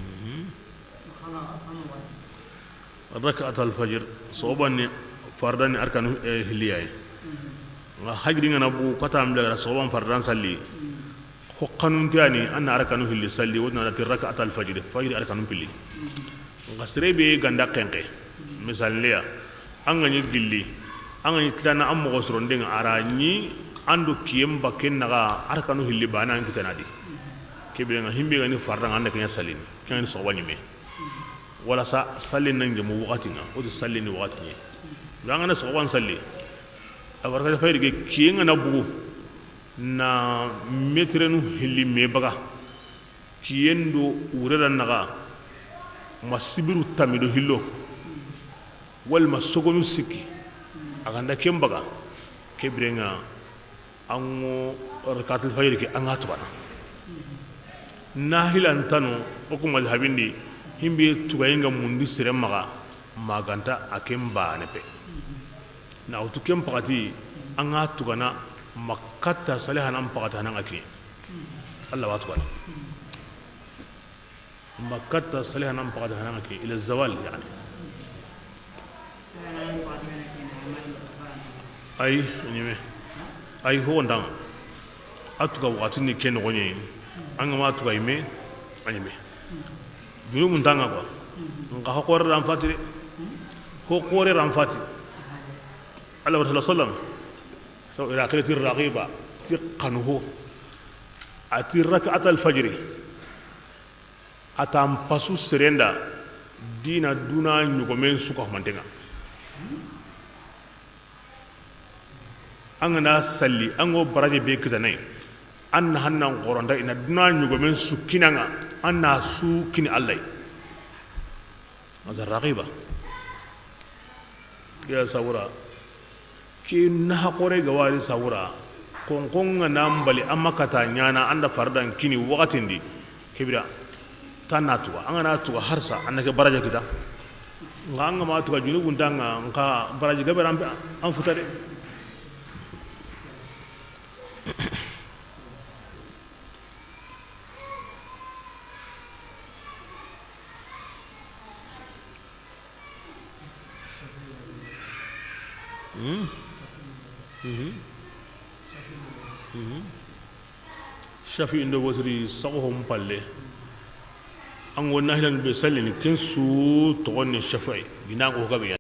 Mhm. Rak'at al fajr, soxuban ni fardan ni arkanu, eh, hilli ya yi. Nxa hajiri n ga na bugu kata an bila ga da soxuban fardan salli, xo xanunte ya ni an na arkanu hilli salli, wo ti na da ti rak'at al fajr, fajiri arkanu pilli. Nxa sere be ga da xenqe, misaali ya, an ga ɲi gilli, an ga ɲi tilana an moxo soronde ŋa, a ra ɲi an do kiyen bakken naxa arkanu hilli baane an kitana di. Ke biren ŋa, himbe ga ni fardan ŋa, an da ken ɲa sallini, ken ga ni soxuba ɲimme. Wala sa sallin na n gemu waxati ŋa, wo ti sallini waxati ɲi. An ga na soxuban salli, a warga fayri ke, kiyen ga na bugu na metrenu hilli me baga, kiyen do wurera naxa ma sibiru tammi do hillo, walla ma sogonu sikki, a ga da ken baga, ke biren ŋa, an ŋo rakatul fajiri ke, an ga tugana. Nahilantano, o ku mazhabin di, himbe tugayen ga mundi sere maxa, ma ga nta a ken baane pe. Na wutu ken paxati, an ga tugana, ma katta salihanan paxati hanan ŋa ke. Alla wa tugana. Ma katta salihanan paxati hanan ŋa ke, ila zawal, yani. Ay, a ɲeme. Ay, ho nda ŋa. A tuga waxati ni ke noxo ɲi, an ga ma tuga yime, a ɲeme. Junubun nta ŋa quoi. Nxa ho xoore ran fati de. Ho xoore ran fati. Alla wa sallam. So, ila akhirati raqiba, ti xanu ho. A ti rak'at al fajri. A ta n pasu seren da, dina duna ɲogomen su ka humanten ŋa. An ga na salli, an ŋo baraje be kitana yi, an na hannan xoronta, i na duna ɲogomen su kini an ŋa, an na su kini Alla yi. Masa raqiba. Ya sawura. Ke naha xoore ga wari sawura, xonxon ga na n bali, an ma kata ɲaana, an da fardan kini waxatin di, ke bira, ta na tuga, an ga na tuga harsa, an na ke baraja kita, nxa an ga ma tuga junubun nta ŋa, nxa baraji gabe ra an futa de. Shafi'i ndo wotiri saxo ho n palle. An ŋo nahilanu be sallini, ken su toxon ni Shafi'i, gina ko gabe